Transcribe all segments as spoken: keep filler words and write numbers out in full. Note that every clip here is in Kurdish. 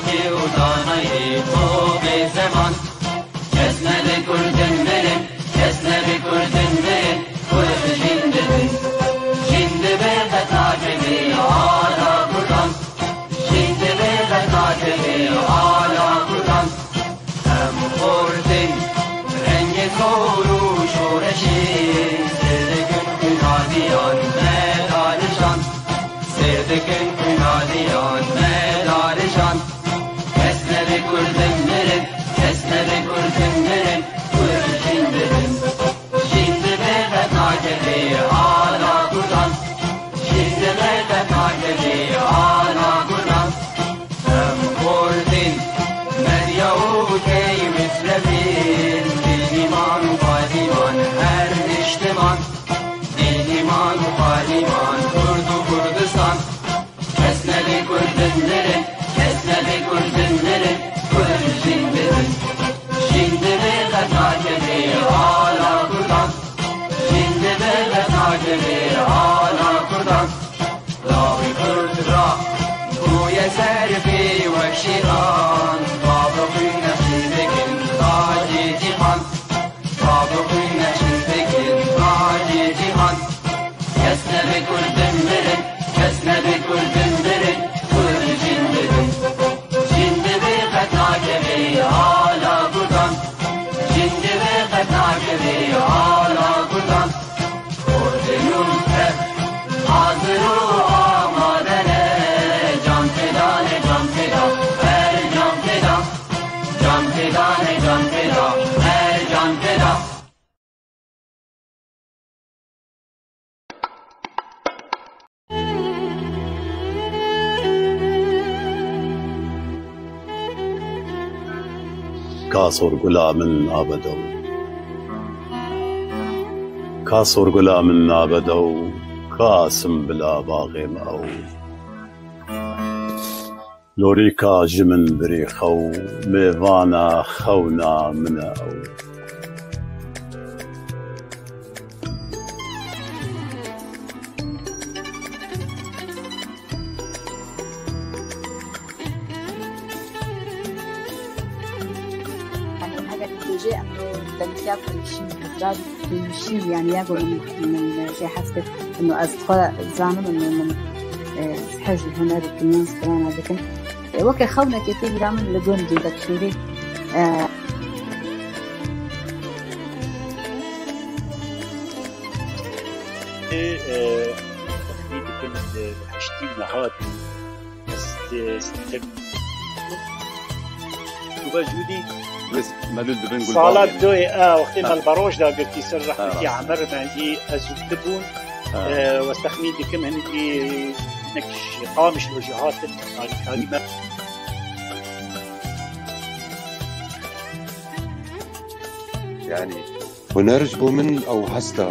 Û danayê xwe bê zeman. Kes nebe kurdin mirin, kes nebe kurdin mirin, kurd jîn dibin. Jîn dibe qet nakeve ala kurdan. Jîn dibe qet nakeve ala kurdan. Em xortin rengê sor û şoreşê, sêr dikin xwîna diyan me dalijan. Sêr dikin xwîna diyan me dalijan. Kes nebe kurdin mirin, kes nebe kurdin mirin, kurd jîn dibin. Jîn dibe qet nakeve ala kurdan. Jîn dibe qet nakeve ala kurdan. Em xortin medya û key mitrefin, dîniman û padiman her niştiman. Dîniman û padiman, Kurd û Kurdistan. Kes nebe kurdin mirin, kes nebe kurdin mirin, kurd jîn dibin. Jîn dibe qet nakeve ala kurdan. Jîn dibe qet nakeve ala kurdan. Lawê kurd ra bûye ser pê wek şêxan. Bavê xwe nexşî dikin tacê cîhan. Bavê xwe nexşî dikin tacê cîhan. Kes nebe kurdin mirin, kes nebe kurdin mirin, kurd jîn dibin. Jîn dibe qet nakeve ala kurdan. Jîn dibe qet nakeve ala kurdan. Kurdê nû tev hazir û amade ne. Can feda ne, can feda, her can feda. Can feda ne, can feda, her can feda. Ka sorgula min nabe dew. Ka sorgula min nabe dew. Ka simbila baxê me ew. Lorîka ji min birî xew, mêvana xewna min e ew. Yanî, eger dibêje, em ê demsiya ku şîn hezra dibin, şîn, yanî, ya ku min, min jê hez kir, ino ez xwe zanim, ino min, e, hez ji huner dikin, yan strana dikin. E, weke xewnekê tê bîra min li gund dî, dek şûrî, e, Ê, e, texmîn dikim, e, heştî û nehad bû. Ez, e, Tu be Jûdî? Biz melûl dibin Gulbabê. Sala doyê, e, wextê me li Baroş da girtî ser rehmetî Emir Mendî, ez û tu bûn. E, we texmîn dikim, hinekî, hinek ji Qamişlo jî hatin, alîkarî me. Yanî, huner ji bo min ew hesta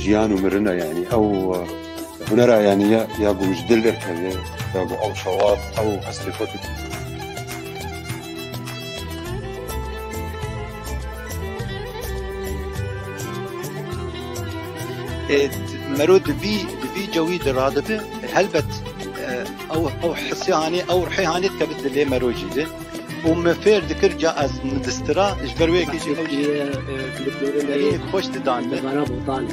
jiyan û mirin e, yanî, ew, e, hunera, yanî, ya, ya ku ji dil derkeve, ya ku ew şewat, ew hestê xwe didî. Ê, mero di vî, di vî cewî de radibe, helbet, e, ew, ew hisê hanê, ew ruhê hanê dikeve dilê mero jî de. Û min fêr dikir ca ez nidistira, ji ber wê yekê jî ew jî, e, klîplerê me yê xweş didan min. Devara Botan.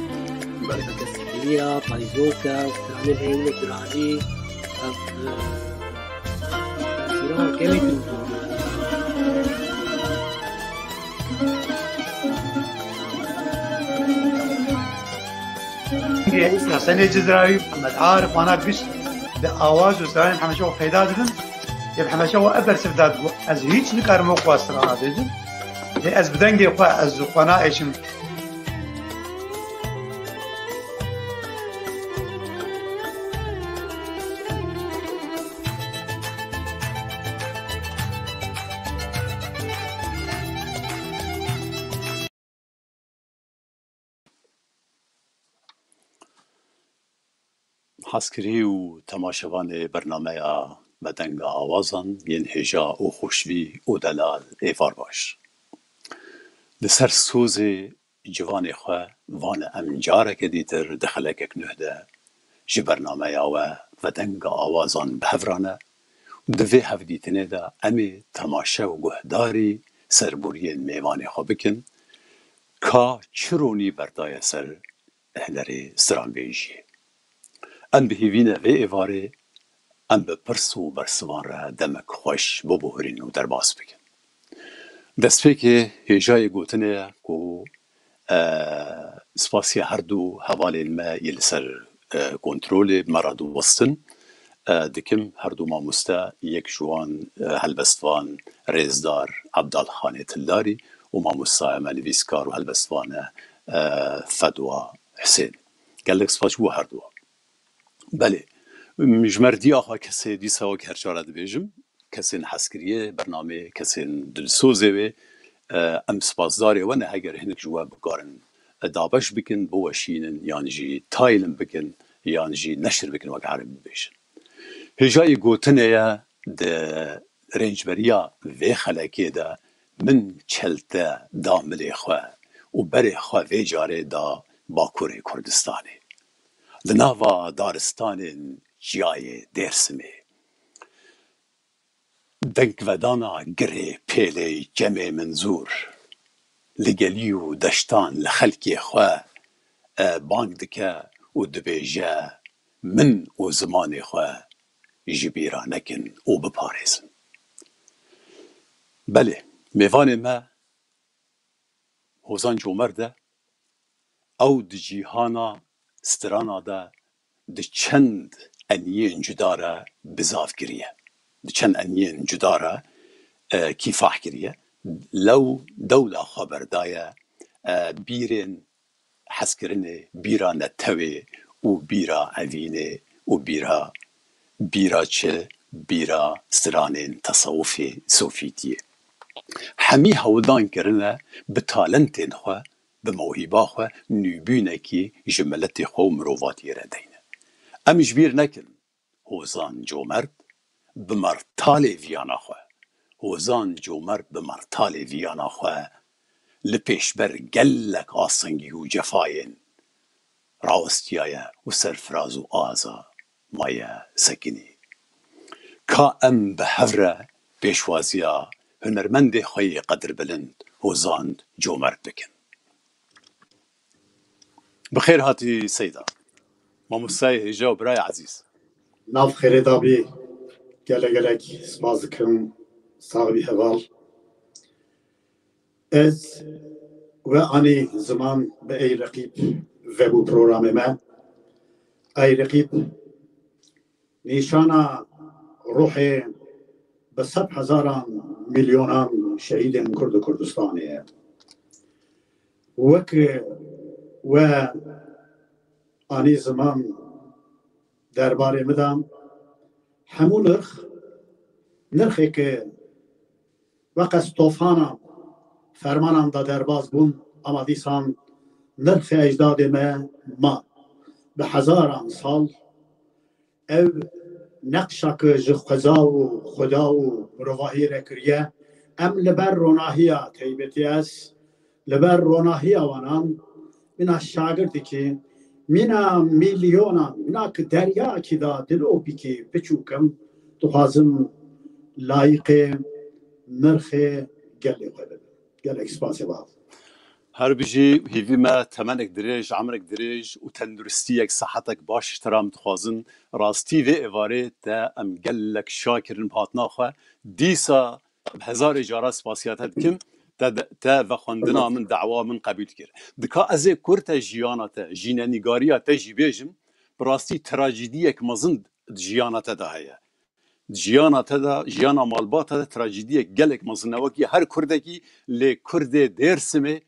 Keskiliya, Payzoka, stranê me yên guranî, ev, e, sîra kemê tû. Hesenê Cizrawî, Mihemed Arif, wana giş bi awaz û stranên Mihemed Şewa feyda dibin. Yê Mihemed Şewa ev bersiv da ku ez hîç nikarim wek wa strana bêjim. Lê ez bi dengê xwe, ez xwe naêşim. Hezkirî û temaşevanê bernameya Vedenga Awazan yên hêja û xweşvî û delal êvar baş. Li ser sozê ciwanê xwe vane em careke dîtir di xelekek nuh de ji bernameya we Vedenga Awazan bi hev re ne Di vê hevdîtinê de em ê temaşe û guhdarî serboriyên mêvanê xwe bikin, ka çi ronî berdaye ser hunerê stranbêjiyê. Em bi hêvî ne vê êvarê em bi pirs û bersivan re demek xweş bibohrîn û derbas bikin. Destpêkê hêjayê gotinê ye ku, e, spasiya her du hevalên me yê li ser, e, kontrolê me re diwestin, e, dikim. Her du mamoste, yek ji wan, e, helbestvan rêzdar Ebdal Xanê Tildarî û mamosteya me nivîskar û helbestvan e, e, Fedwa Hisên. Gelek spas ji bo her duwa. Belê, ji merdiya xwe kesê dîsa wek her cara dibêjim, kesên hezkiriyê bernameyê, kesên dilsozê wê, e, em spasdarê we ne heger hinek ji we bikarin, e, dabeş bikin, biweşînin, yan jî taylim bikin, yan jî neşir bikin, wek erebî bibêjin. Hêjayê gotinê ye, di rêncberiya vê xelekê de min çelte da milê xwe û berê xwe vê carê da Bakurê Kurdistanê. Li nava daristanên çiyayê Dêrsimê. Dengvedana girê pêlê Cemê Minzûr. Li gelî û deştan li xelkê xwe, e, bang dike û dibêje, min û zimanê xwe ji bîra nekin û biparêzin. Belê, mêvanê me Hozan Comerd e. Ew di cîhana strana de di çend eniyên cuda re bizav kiriye. Di çend eniyên cuda re, e, kîfah kiriye. Lew dewla xwe berdaye, e, bîrên hezkirinê, bîra netewê û bîra evînê û bîra, bîra çi? Bîra stranên tesewufê Sofîtiyê. Hemî hewldan kirine bi talentên xwe, bi mewhîba xwe nûbûnekî ji miletê xwe û mirovatiyê re deyne. Em ji bîr nekin, Hozan Comerd bi mertalê viyana xwe, Hozan Comerd bi mertalê viyana xwe li pêşber gelek asengî û cefayên rawestiyaye û serfiraz û aza maye sekinî. Ka em bi hev re pêşwaziya hunermendê xwe yê qedirbilind Hozan Comerd bikin. Bi xêr hatî Seyda. Mamostayê hêja û birayê ezîz. Nav xêrê dabî, gelek gelek spas dikim, sax bî heval. Ez we anî ziman bi ey reqîb vebû programê me. Ey reqîb nîşana ruhê bi sed hezaran, milyonan şehîdên Kurd û Kurdistanê ye. Wek we anî ziman derbarê min de hemû nirx, nirxê ku weqas tofana fermanan de derbas bûn, ama dîsan nirxê ecdadê me ma. Bi hezaran sal ev neqşa ku ji xweza û xuda û mirovahiyê re kiriye, em li ber ronahiya teybetî ez, li ber ronahiya wanan, mîna şagirtikî, mîna milyonan, mîna ki deryakî da dilopîkî piçûk im, dixwazim layiqê nirxê gelê xwe bibim. Gelek spasê bav. Her bijî, hîvî me temenek dirêj, emrek dirêj û tenduristiyek, sihetek baş ji te re em dixwazin. Rastî vê êvarê te em gelek şa kirin bi hatina xwe. Dîsa bi hezarê cara spasiya te dikim. Te, te vexwendina min, dawa min qebûl kir. Dika ez ê kurte jiyana te, jînenîgariya te jî bêjim, bi rastî trajîdiyek mezin di jiyana te de heye. Di jiyana te de, jiyana malbata te de trajîdiyek gelek mezin e, wekî her kurdekî, lê kurdê Dêrsimê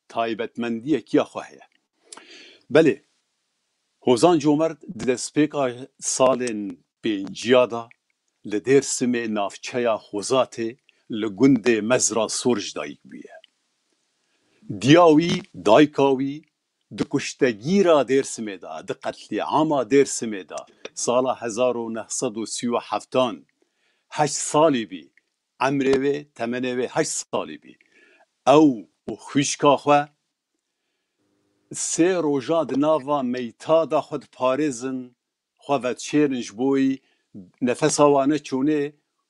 taybetmendiyek ya xwe heye. Belê, Hozan Comerd di destpêka salên pênciya de li Dêrsimê navçeya Xozatê li gundê Mezra Sor ji dayik bûye. Diya wî, dayika wî, di kuştegîra Dêrsimê de, di qetlîama Dêrsimê de, sala hezar û neh sed û sî û heftan heşt salî bî, emrê wê, temenê wê heşt salî bî. Ew û xwîşka xwe sê roja di nava meyta de xwe diparêzin, xwe vedişêrin ji bo wî nefesa wan neçûnê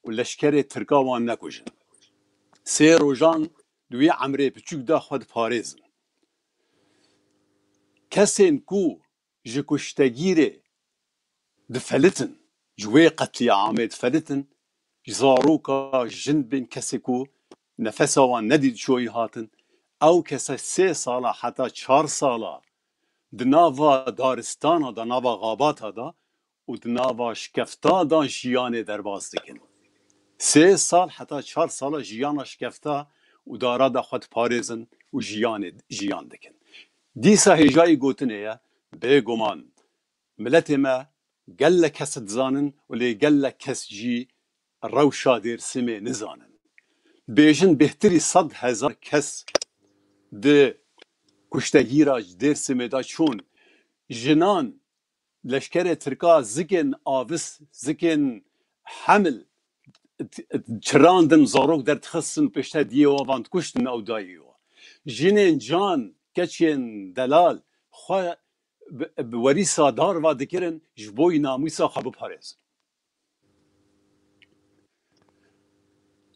û leşkerê tirka wan nekujin. Sê rojan di wî emrê piçûk de xwe diparêzin. Kesên ku ji kuştegîrê difelitin, ji wê qetlîamê difelitin, ji zaroka jin bên kesê ku nefesa wan nedî diçoyî hatin, ew kese sê sala heta çar sala di nava daristana de, nava xabata de û di nava şikefta de jiyanê derbas dikin. Sê sal heta çar sala jiyana şikefta û dara de xwe diparêzin û jiyanê, jiyan dikin. Dîsa hêjayî gotinê ye, bêguman, miletê me gelek kes dizanin û lê gelek kes jî rewşa Dêrsimê nizanin. Bêjin bêhtirî sed hezar kes di kuştegîra Dêrsimê de çûn. Jinan leşkerê tirka zikên avis, zikên hemil çirandin, zarok derdixistin, pişte diyê wa van dikuştin ew dayî wa. Jinên can, keçên delal xwe bi, bi werîsa dar va dikirin, ji bo yî namûsa xwe biparêzin.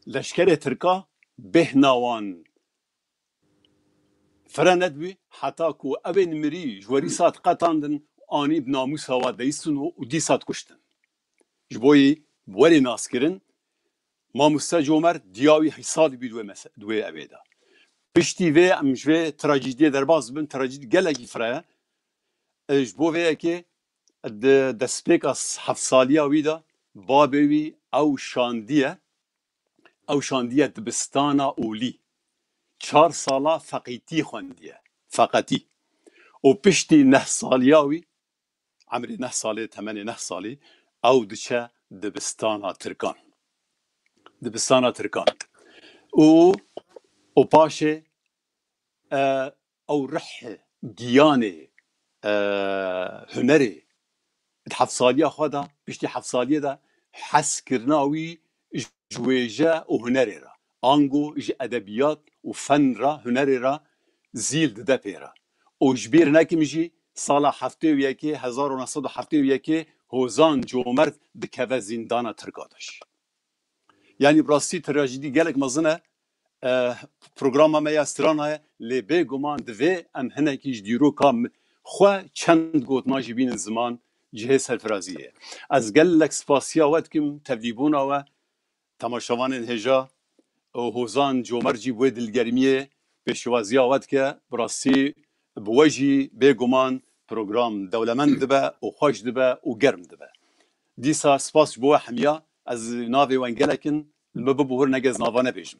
Leşkerê tirka bêhna wan fire nedibî, heta ku ew ên mirî ji werîsa diqetandin, anî bi namûsa wa deyistin û, û dîsa dikuştin. Ji bo yî werê naskirin, mamoste Comer diya wî hîsa dibî di wê mese-, di wê evê de. Piştî vê em ji vê trajîdiyê derbas bibin, trajîdî gelekî fire ye. E, ji bo vê yekê di destpêka s-, heft saliya wî de babê wî ew şandiye, ew şandiye dibistana olî. Çar sala feqîtî xwendiye. Feqetî. Û piştî neh saliya wî, emrê neh salê, temenê neh salî, ew diçe dibistana tirkan. Dibistana tirkan. Û, û paşê, e, ew rih, giyanê, e, hunerê di heft saliya xwe de, piştî heft saliyê de hezkirina wî ji wêje û hunerê re, ango ji edebiyat û fen re, hunerê re zîl dide pê re. Û ji bîr nekim jî sala heftê û yekê, hezar û neh sed û heftê û yekê Hozan Comert dikeve zîndana Tirka de jî. Yanî bi rastî trajîdî gelek mezin e. Eh, programa me ya strana ye, lê bêguman divê em hinekî ji dîroka m-, xwe çend gotina jî bînin ziman cihê serfiraziyê. Ez gelek spasiya we dikim, tevlîbûna we, temaşevanên hêja û Hozan Comer jî bi wê dilgermiyê pêşwaziya we dike. Bi rastî bi we jî bêguman program dewlemend dibe û xweş dibe û germ dibe. Dîsa spas ji bo we hemiya. Ez navê wen gelek in, li min bibihur neke ez nava nebêjim.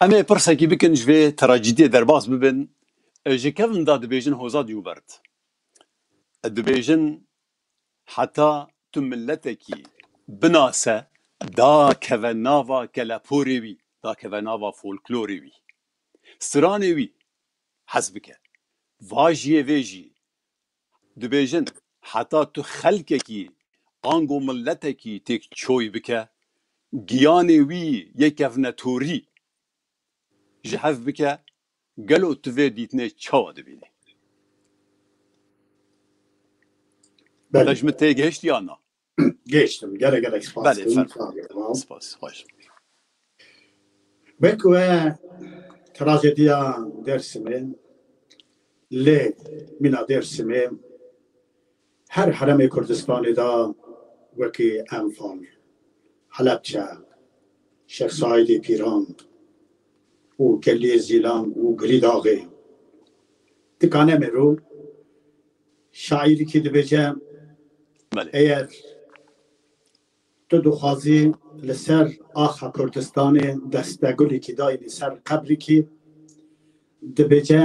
Em ê pirsekî bikin ji vê trajîdiyê derbas bibin. Ji kevin de dibêjin Hozan Comert. Dibêjin heta tu miletekî binase, dakeve nava keleporê wî, dakeve nava folklorê wî. Stranê wî hez bike. Vajiyê vê jî dibêjin, heta tu xelkekî ango miletekî têk çoy bike, giyanê wî yê kevnetorî ji hev bike, gelo tu vê dîtinê çawa dibînî? Belê. Te ji min tê gihişt yan na? Gihiştim. Gelek gelek spas. Belê, dikim. Fermo. Sağ ol. Spas, xweş. Wek we trajediya Dêrsimê, lê mîna Dêrsimê her heremê Kurdistanê de wekî Enfal, Helebçe, Şêx Saîdê Pîran û Geliyê Zîlan û Gilî Daxê. Dikane mero şaîrîkî dibêje, Belê. Eger tu dixwazî li ser axa Kurdistanê destegulekî dayînî ser qebrikî, dibêje,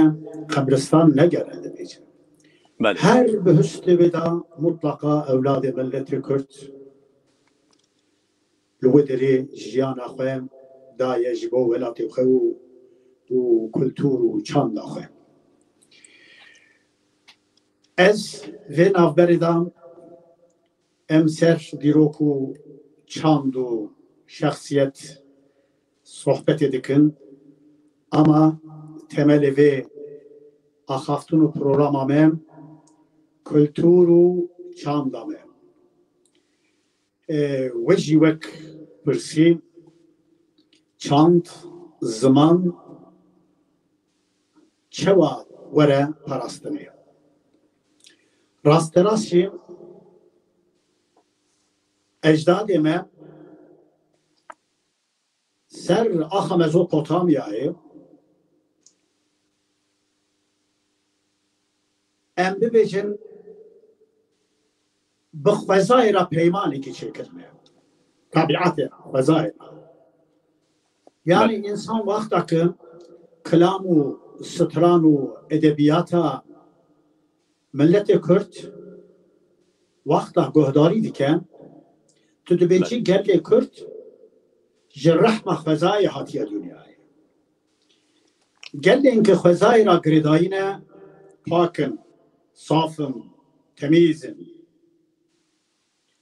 qebristan negere, dibêje. Belê. Her bihuştê wê de mutlaqa ewladê miletê Kurd li wê derê jiyana xwe daye ji bo welatê xwe û, û kultur û çanda xwe. Ez vê navberê de em ser dîrok û çand û şexsiyet sohbetê dikin, ama temelê vê axaftin û programa me kultur û çanda me. E, we jî wek pirsî çand, ziman çewa were parastinê? Rasterast jî ecdadê me ser axa Mezopotamyayê, em bibêjin, bi xwezayê re peymanekî çêkirine. Tabiatê re, xwezayê re. Yani, evet, însan wexta ki kilam û stran û edebiyata milletê Kurd wexta guhdarî dike, tu dibêjî, evet, gelê Kurd ji rehma xwezayê hatiye dinyayê. Gelên ki xwezayê re girêdayî ne, pak in, saf in, temîz in.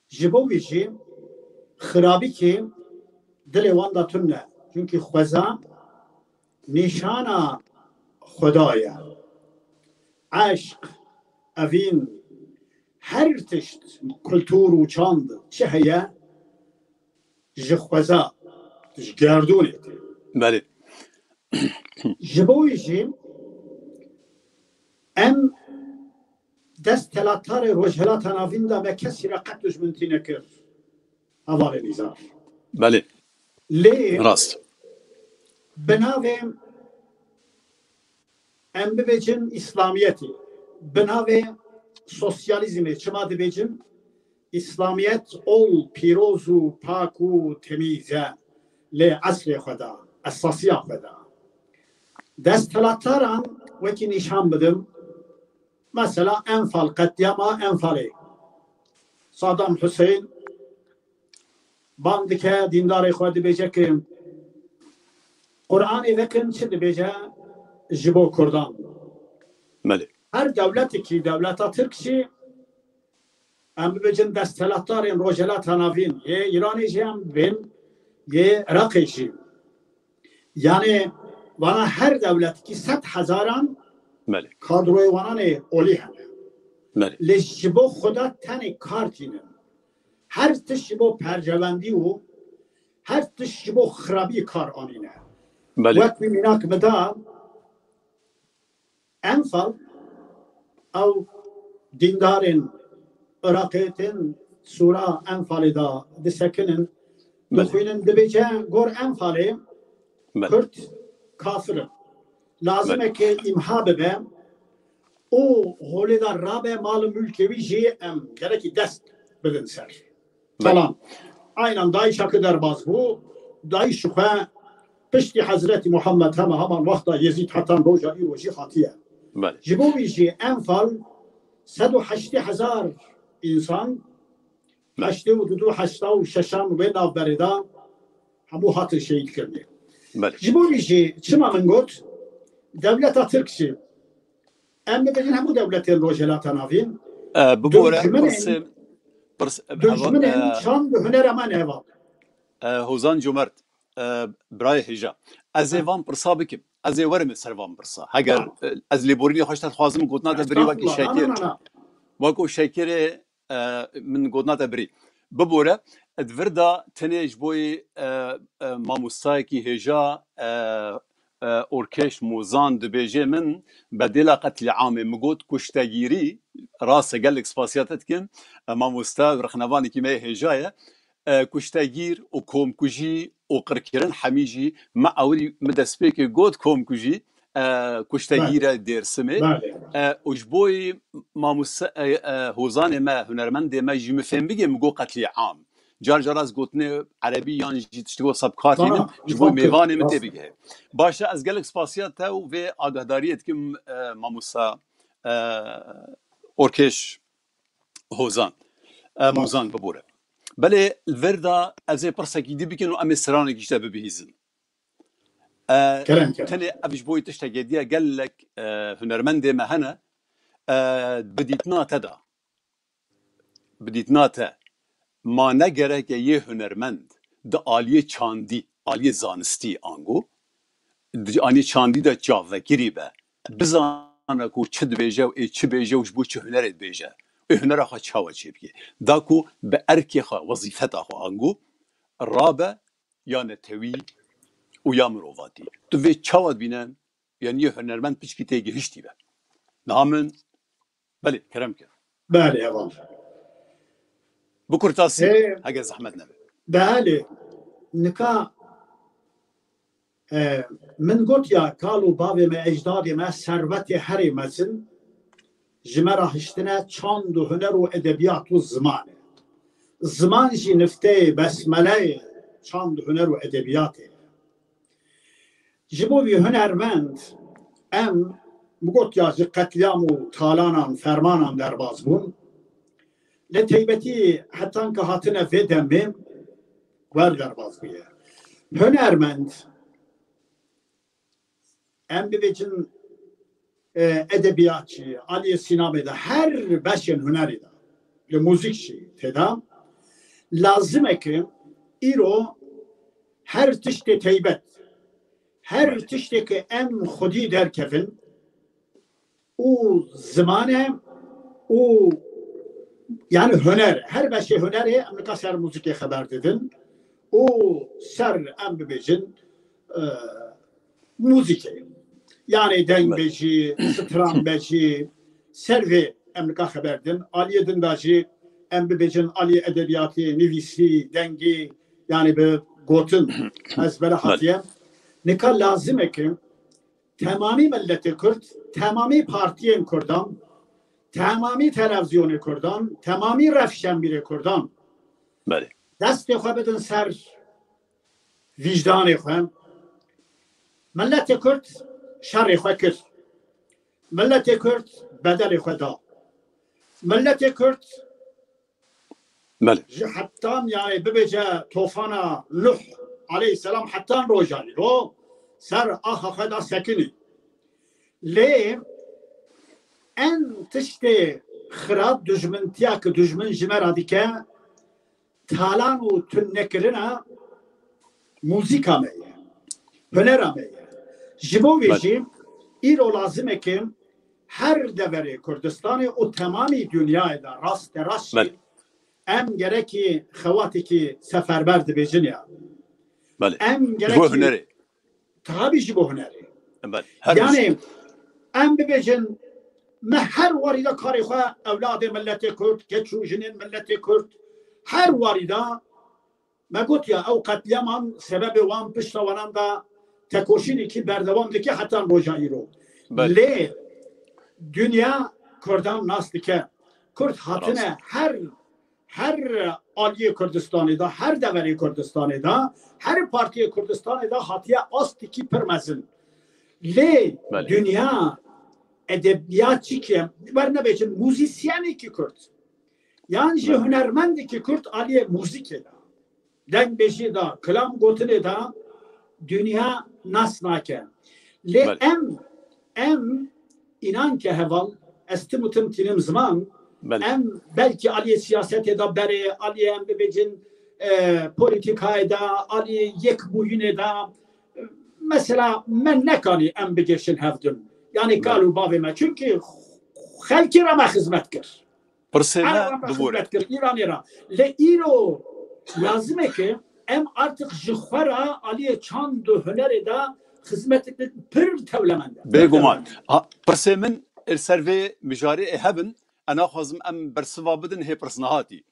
Ji bo wî jî xirabîkî dilê wan de tune. Çunkî xweza nîşana Xweda ye. Eşq, evîn, her tişt, kultur û çand çi heye, ji xweza, ji gerdûnê tê. Belê. Ji bo wî jî em desthilatdarê Rojhilata Navîn de me kesî re qet dijminîtî nekir. Hevalê Nîzar. Belê. Lê rast. Bi navê em bibêjin Îslamiyetê, bi navê sosyalîzmê, çima dibêjin? Îslamiyet ol pîroz û pak û temîz e, lê eslê xwe de, esasiya xwe de. Desthilatdaran wekî nîşan bidim, mesela Enfal, qetlîama Enfalê. Saddam Hussein bang dike, dîndarê xwe dibêje ki Qur'anê vekin, çi dibêje ji bo Kurdan? Belê. Her dewletekî, dewleta Tirk jî, em bibêjin desthilatdarên Rojhilata Navîn, yê Îranê jî em bibên, yê Iraqê jî. Yani vana her dewletekî sed hezaran, belê, kadroyê wanan ê olî hene. Belê. Lê ji bo Xweda tenê kar tînin. Her tişt ji bo percewendî û her tişt ji bo xirabî kar anîne. Belê. Wek min mînak bida, Enfal, ew dîndarên Iraqê tên sûra Enfalê de disekinin, belê, dixwînin, dibêje gor Enfalê, belê, Kurd kafir in. Lazim e, belê, ke îmha bibe û holê de rabe, mal û mülkê wî jî em gerekî dest bidin ser. Belê. Falan. Aynen DAIŞ'a ki derbaz bû. DAIŞ xwe piştî Hezretî Muhammed hema heman wexta Yezîd hetan roja îro jî hatiye. Belê. Ji bo wî jî Enfal sed û heştê hezar însan, belê, heştê û du du heşta û şeşan wê navberê de hemû hatin şehîd kirinê. Belê. Ji bo wî jî çima min got, dewleta Tirk jî, em bibêjin hemû dewletên Rojhilata Navîn, e, bibore, dijminên, pirs-, pirs-, dijminên, e, çand û hunera me ne, heval. E, Hozan Comert, e, birayê hêja. Ez ê, ha, van pirsa bikim. Ez ê werim ser van pirsa. Heger, tamam, e, ez lêborînê xwe ji te dixwazim, gotina te birî wekî, estağfurullah, şekir. Na, na, na, na. Weko şekirê, e, min gotina te birî. Bibore, di vir de tenê ji bo yê, e, e, mamostayekî hêja, e, e, Orkeş Mozan dibêje min, bedêla qetlîamê, min got kuştegîrî, rast e, gelek spasiya te dikim, e, mamoste, rexnevanekî me yê hêja ye. E, kuştegîr û komkujî û qirkirin hemî jî me ewilî min destpêkê got komkujî, e, kuştegîr e Dêrsimê. Belê. E, û ji bo yî mamose-, e, e, hozanê me, hunermendê me jî min fêm bigê, min got qetlîam. Car car ez gotinê erebî yan jî tiştî wisa bi kar tînim, ji bo mêvanê min tê bigihê. Baş e, ez gelek spasiya te û vê agahdariyê dikim, e, mamosta, e, Orkeş Hozan. E, Mozan, bibore. Belê, li vir de ez ê pirsekî dî bikin û em ê stranekî ji te bibihîzin. E, kerem, kerem. Tenê ev ji bo tiştekê diye gelek, e, hunermendê me hene, e, bi dîtina te de. Bi dîtina te, ma ne gerek e yê hunermend di aliyê çandî, aliyê zanistî ango, di aliyê çandî de çavvekirî be, bizane ku çi dibêje û ê çi bêje û ji bo çi hunerê dibêje. ê hunera xwe çawa çêbike. Da ku bi erkê xwe, wezîfeta xwe ango rabe ya netewî û ya mirovatî. Tu vê çawa dibîne, yanî yê hunermend piçkî tê gihiştî be. Niha min, belê, kerem ke. Belê, heval. Bi kurtasî, Ê, hege zehmet nebe. Belê, nika, e, min got ya, kal û bavê me, ecdadê me, servetê herê mezin ji me re hiştine çand û huner û edebiyat û ziman e. Ziman jî nifteyê, besmeleyê çand, huner û edebiyatê ye. Ji bo vî hunermend em, min got ya, ji qetlîam û talanan, fermanan derbas bûn. Lê teybetî hetan ke hatine vê demê wer derbas bûye. Hunermend, em bibêjin, e, edebiyatçî, aliyê sînamê de, her beşên hunerê de, li muzîk jî tê de, lazim e ke îro her tiştê teybet, her Belê. tiştê ke em xwedî derkevin û ziman e û, yani, huner, her beşê hunerê em nika ser muzîkê xeber didin û ser, em bibêjin, e, muzîkê. Yani dengbêjî, stranbêjî, ser vê em nika xeber din. Aliyê din de jî em bibêjin, aliyê edebiyatê, nivîsî, dengî, yani bi gotin ezbere Belê. hatiye. Nika lazim e ki temamî milletê Kurd, temamî partiyên Kurdan, temamî televîzyonê Kurdan, temamî rewşenbîrê Kurdan Belê. destê xwe bidin ser vîcdanê xwe. Miletê Kurd şerê xwe kir. Miletê Kurd bedelê xwe da. Miletê Kurd Belê. ji hetan, yani bibêje tofana Nuh aleyhisselam hetan roja îro ser axa xwe da sekinî. Lê en tiştê xirab, dijmintiya ki dijmin ji me re dike, talan û tunekirina muzîka me ye, hunera me ye. Ji bo vê Belê. jî îro lazim e ki her deverê Kurdistanê û temamî dinyayê de rasterast jî Belê. em gerekî xewatekî seferber dibêjin ya. Belê. Em Ji bo gerekî hunerê. Tabi ji bo hunerê. Belê. Her Yani, em bibêjin, me her warî de karê xwe, ewladê miletê Kurd, keç û jinên miletê Kurd, her warî de me got ya, ew qetlîaman sebebê wan pişta wanan de tekoşînekî berdewam dike hetan roja îro. Belê. Lê dinya Kurdan nas dike. Kurd hatine Rast. her, her aliyê Kurdistanê de, her deverê Kurdistanê de, her partiyê Kurdistanê de hatiye astekî pir mezin. Lê Belê. dinya edebiyatçîkê, wernebêjin muzîsyenekî Kurd, yan jî Belê. hunermendekî Kurd aliyê muzîkê de, dengbêjiyê de, kilam gotinê de dinya nas nake. Lê Belê. em, em înan ke heval, ez tim û tim tînim ziman, Belê. em belkî aliyê siyasetê de berê, aliyê em bibêjin, e, polîtîkayê de, aliyê yekbûyînê de, mesela me nekanî em bigêşin hevdin. Yani Belê. kal û bavê me. Çunkî xelkê re me xizmet kir. Pirsê Her me wan re bibore. xizmet kir, Îranê re. Lê îro lazim e ki em artık ji xwe re aliyê çand û hunerê de xizmetê pir tewlemend e. Bêguman. Ha, pirsê min li ser vê mijarê ê hebin, ez naxwazim em bersiva bidin hê pirsnihatî. E,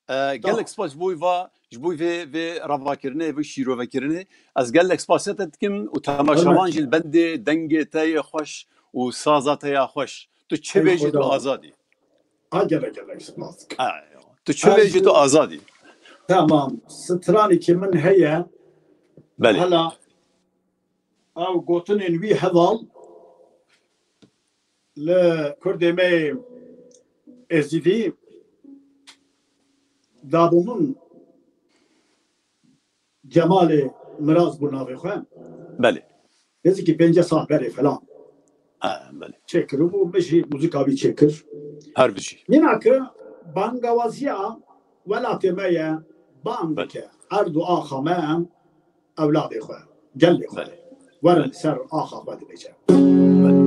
Tamam. gelek spas ji bo va, ji bo vê, vê ravakirinê, vê şîrovekirinê. Ez gelek spasiya te dikim û temaşevan Hürmet. jî li bendê dengê te yê xweş û saza te ya xweş. Tu çi Ey bêjî, tu Xuda. azad î. Ha, gelek, gelek spas dikim. Ay, tu çi Ez bêjî, tu azad î. Tamam. Stranekî min heye. Belê. Hela ew gotinên wî heval li Kurdê me Êzidî dabû min Cemalê Miraz bû navê xwe. Belê. Nêzîkî pêncî sal berê falan. Ha, belê. Çêkiribû, min jî muzîka wî çêkir. Her bijî. Nîna ki bangawaziya welatê me ye, bang Belê. dike. Erd û axa me, ewladê xwe, gelê xwe. Belê. Werin Belê. ser axa xwe dibêje. Belê.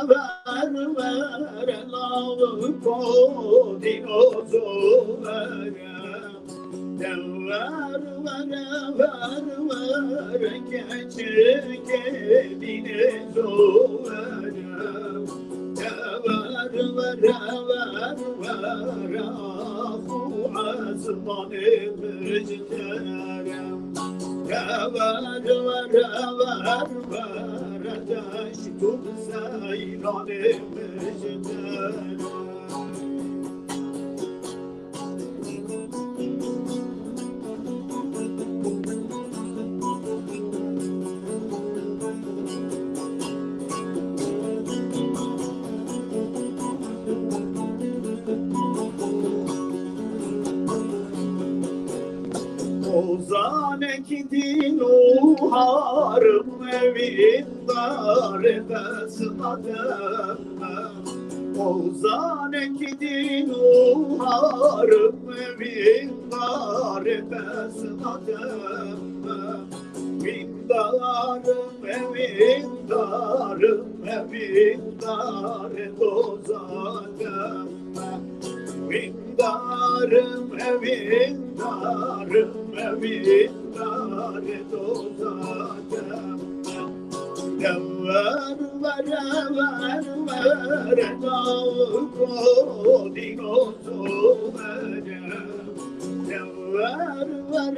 Ver, ver, lav, kodîno, zovere. Ver, ver, ver, ver, keçikê dînê, zovere. Ver, ver, ver, ver, axu, esmanê mijdere. Ver, ver, ver, ver, ver, deşt û seyranê mijdere. Ozanekî dîn û harim, wîndar besmedem. Ozanekî dîn û harim, wîndar besmedem. Wîndarim, wîndarim, wîndar dozadem. Wîndarim, wîndarim, wîndar dozadem. Ver, ver, ver, ver, lav, kodîno, zovere. Ver, ver,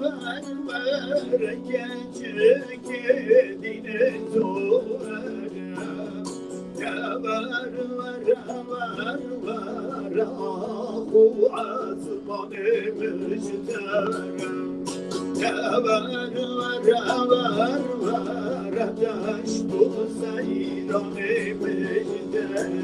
ver, ver, keçikê dînê, zovere. Ver, ver, ver, ver, axu, esmanê mijdere. Ver, ver, ver, ver, deşt û seyranê mijdere.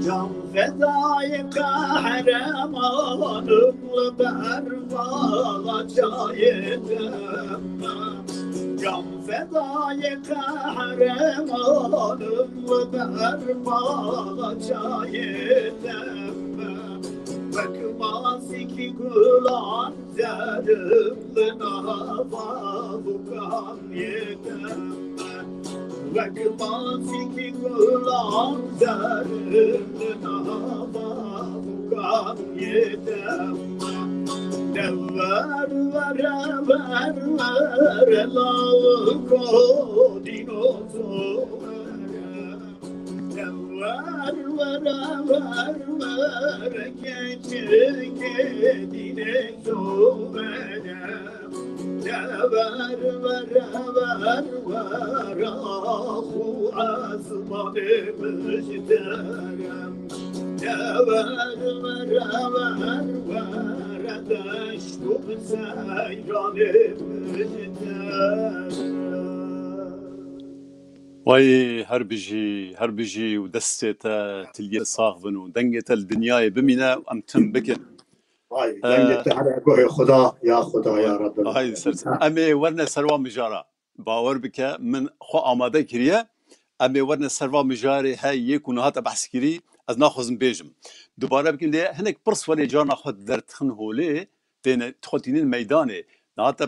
Can fedayê qehremanim li ber vala çayê te me. Can fedayê qehremanim li ber vala çayê te me. Wek masîkî gulan zerim li nava bûkan yê te me. Wek masîkî gulan zerim li nava bûkan yê te me. De ver, ver, ver, ver, law kodîno zovere. De ver, ver, ver, ver, keçikê dînê zovere. De ver, ver, ver, ver, axu, esmanê mijdere. De ver, ver, ver, ver, deşt û seyranê mijdere. Vay, her bijî, her bijî û destê te tiliyê sax bin û dengê te li dinyayê bimîne û em tim bikin. Vay, Ee, dengê te here guhê Xuda, ya Xuda, ya Rabbi. Ay, ser, em ê werne ser wa mijara. Bawer bike, min xwe amade kiriye. Em ê werne ser va mijarê he yê ku niha te behs kirî, ez naxwazim bêjim. Dubare bikin lê hinek pirs welê carna xwe derdixin holê, têne, xwe tînin meydanê. Niha te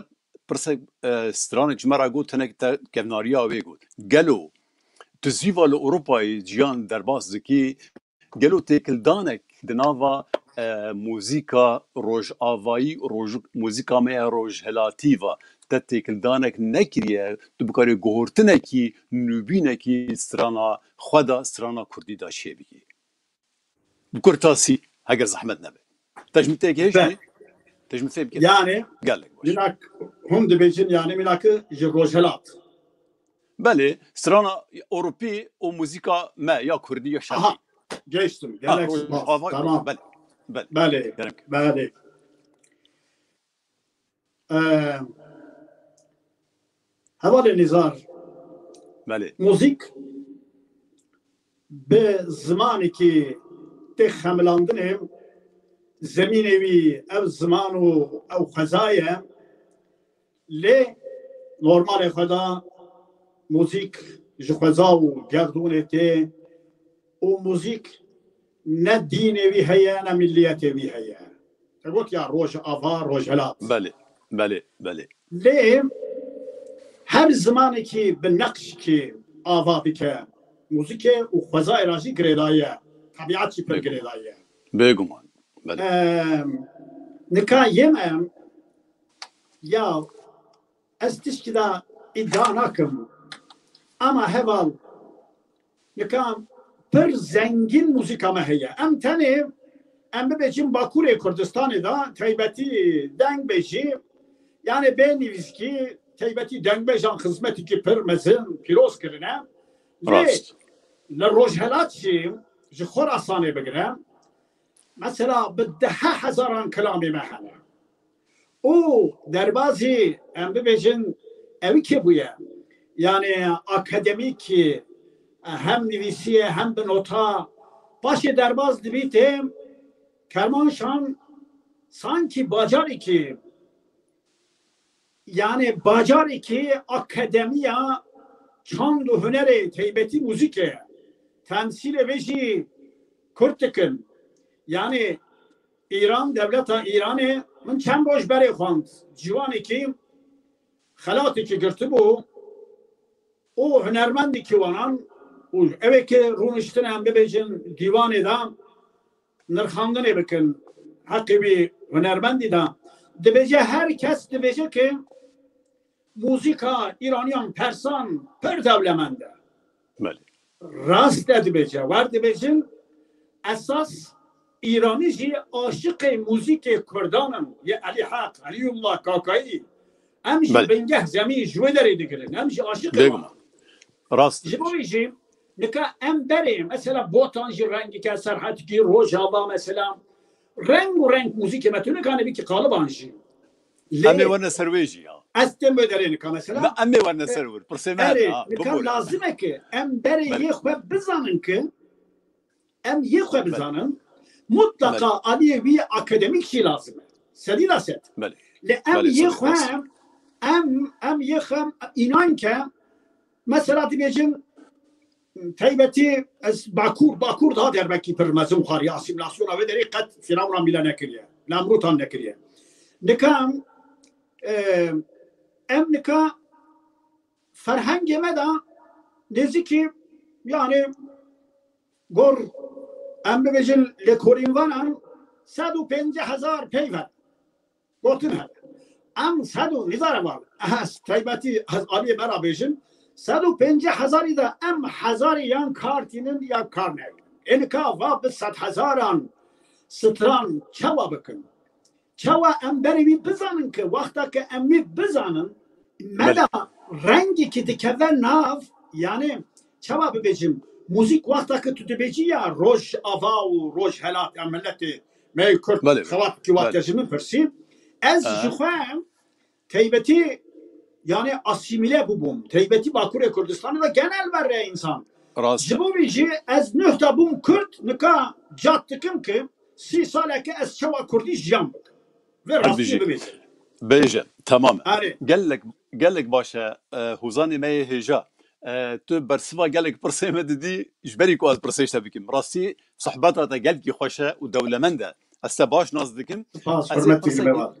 pirsek, e, stranek ji me re got, hinek te kevnariya wê got. Gelo tu zîva li Ewropayê jiyan derbas dikî, gelo têkildanek di nava, e, muzîka rojavayî, roj-, muzîka me ya rojhilatî ve te têkildanek nekiriye, tu bikarî guhortinekî, nûbînekî strana xwe de, strana kurdî de çêbikî? Bi kurtasî, heger zehmet nebe. Te ji min tê gihiştî? Be. Te ji min fêm kir? Yani, Gelek baş. Mînak hûn dibêjin, yani, mînak ji rojhilat. Belê, strana Ewropî û muzîka me ya kurdî ya şerqî. Aha, geçtim. Ha, Gelek roj-, spas. Tamam. Belê, belê. Belê, Gelek. Belê. Ee, Hevalê Nizar, Belê. Muzîk bi zimanekî tê xemilandinê, zemînê wî ev ziman û ew xweza ye, lê normalê xwe de Muzîk ji xweza û gerdûnê tê û muzîk ne dînê wî heye, ne milliyetê wî heye. Te got ya Rojava, Rojhelat. Belê, belê, belê. Lê her zimanekî bi neqşkî ava dike muzîkê û xwezayê ra jî girêdayî ye. Tebiat jî pir Bêguman. girêdayî ye. Bêguman. Belê. Em, nika yê me ya ez tişkî de îdia nakim. Ama heval nika pir zengîn muzîka me heye. Em tenê em bibêjin Bakurê Kurdistanê de taybetî dengbêjî, yani bê nivîskî taybetî dengbêjan xizmetikî pir mezin pîroz kirine. Lê Rast. li Rojhelat jî ji Xorasanê bigire, mesela bi dehe hezaran kilamê me hene. Û derbazî em bibêjin ew kê bûye? Yani akademîkî hem nivîsiye hem bi nota paşê derbaz dibî tê Kermanşan sankî bacarekî yani bacarekî akademiya çand û hunerê taybetî muzîkê ye. Temsîlê vê jî kurt dikin. Yani Îran, dewleta Îranê min çend roj berê xwend. Ciwanekî xelatekî girtibû û hunermendekî wanan û ewê ki rûniştine em bibêjin dîwanê de nirxandinê bikin heqê wî hunermendî de. Dibêje her kes dibêje ki muzîka Îraniyan persan pir dewlemend e. Belê. Rast e dibêje. Wer dibêjin esas Îranî jî aşiqê muzîkê Kurdan in. Yê Elî Heq, Elîyullah Kakayî. Em jî Belê. bingeh zemî ji wê derê digirin. Em jî aşiqê Bêguman. wan. Rast Ji bo dibêjî. wî jî nika em berê, mesela Botan jî rengeke, Serhetikî, Rojava mesela. Reng û reng muzîkê me tu nikane bikî qaliban jî. Lê Em ê werne ser wê jî ya. ez têm wê derê nika mesela. Na, em ê werne ser wir. Pirsê me Erê, hebe ha. nika Bibûre. lazim e ki em berê Belê. yê xwe bizanin ki em yê xwe Belê. bizanin. Mutlaka Belê. aliyê wî akademîk jî lazim e. Sedî da sed. Belê. Lê em Belê, yê sedî xwe da sed. em, em yê xwe înan ke mesela dibêjin taybetî ez Bakur, Bakur daha derbekî pir mezin xwariye asîmîlasyona wê derê qet Firavuna mîle nekiriye. Nemrûtan nekiriye. Nika em, e, em nika ferhengê me de nêzîkî yani gor em bibêjin lêkolînvanan sed û pêncî hezar peyve gotin hebe. Em sed û nizare wan. Ez taybetî ez aliyê me ra bêjim. Sed û pêncî hezarî de em hezarî yan kar tînin ya kar neynin. Ê nika va bi sed hezaran stran çawa bikin? Çawa em berê wî bizanin ki wexta ke em wî bizanin, me Belê. de rengekî dikeve nav, yani çawa bibêjim, muzîk wexta ke tu dibêjî ya Rojava û Rojhelat ya miletê me yê Kurd Belê, belê. xewatekî wexta Belê. ji min pirsî, ez Ha. ji xwe taybetî yani asîmîle bûbûm. Taybetî Bakurê Kurdistanê de genel berre însan. Rast Ji e. bo vî jî ez nuh de bûm Kurd, nika cat dikim ki sî saleke ez çawa Kurdî jiyan bikim. Vê Hadi rastiyê jî. bibêjin. Bêje, tamam e. Erê. Gelek, gelek baş e, e, hozanê me yê hêja. E, tu bersiva gelek pirsê me didî, ji berî ku ez pirsê ji te bikim. Rastî, sohbeta te gelkî xweş e û dewlemend e. Ez te baş nas dikim. Spas, Ez ê hurmet dikim, pirsek-, eyvallah.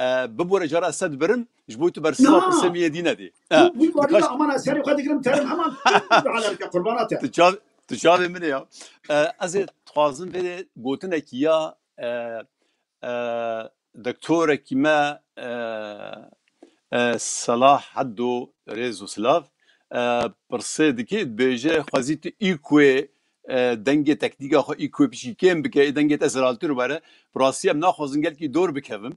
e, bibore cara ez te dibirim, ji bo tu bersiva Na. pirsê me yê dî nedî. E, Bû, bû, dikaş- aman ez serê xwe digirim, terim heman tu alem ke qurbana te. Tu çav-, tu çavê min ê ya. E, ez ê dixwazim vê gotinekî ya, e, e, doktorekî me, e, e, Selah Heddo rêz û silav, e, pirsê dike, dibêje, xwezî tu îkuê, e, dengê teknîka xwe îkuê pişkî kêm bike, ê dengê te ziraltir were. Bi rastî em naxwazin gelkî dor bikevin.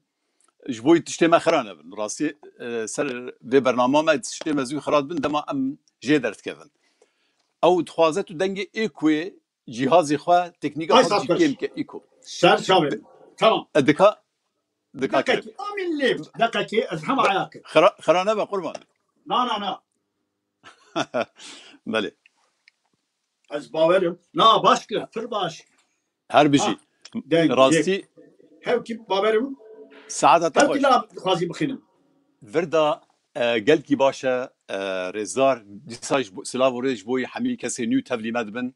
Ji bo tiştê me xira nebin. Rastî, e, ser vê bernama me tiştê me zû xira dibin, dema em jê derdikevin. Ew dixwaze tu dengê îkuê cîhazê xwe, teknîka Ay, xwe sağ ol. kêm ke îko. Ser çavê. Tamam. E, dika, dika Deqekî, kerem. Amîn lê. Deqekî, ez hema ayak. Xira, xira nebe qurban. Na, na, na. Belê. Ez bawerim. Na, baş kir, pir baş. Her bijî. Ha, deng, Rastî. Yek. Hevkî bawerim. Saeta te Hevkî xweş. La dixwazî bixînim. Virda E, gelkî baş e, e, rêzdar. Dîsa ji bo, silav û rêz ji bo hemî kesê nû tevlî me dibin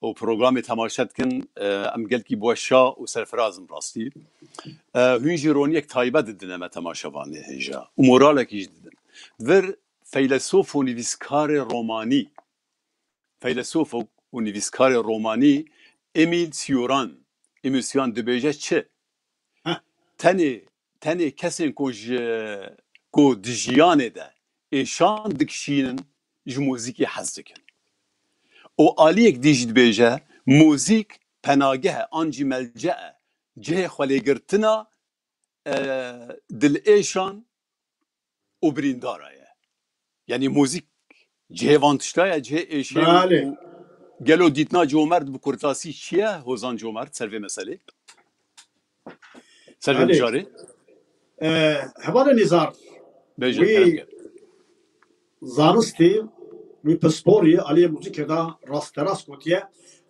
û programê temaşe dikin. E, em gelkî bi we şa û serfiraz in rastî. E, hûn jî roniyek taybet didine me temaşevanê hêja û moralekî jî didin. Di vir feylesof û nivîskarê romanî, feylesof û nivîskarê romanî Emîl Cioran, Emîl Cioran dibêje çi? Heh. Tenê, tenê kesên ku ji, ku di jiyanê de êşan dikişînin, ji muzîkê hez dikin. Û aliyek dî jî dibêje, muzîk penageh e, an jî melce e, cihê xwelêgirtina, e, dilêşan û birîndara ye. Yanî muzîk cihê van tişta ye, cihê êşê û, Belê. û gelo dîtina Comerd bi kurtasî çi ye, Hozan Comerd, ser vê meselê? Ser vê Belê. mijarê? E, hevalê Nizar, Bêje, wî kerem ke. zanistî, wî pisporî aliyê muzîkê de rasterast gotiye.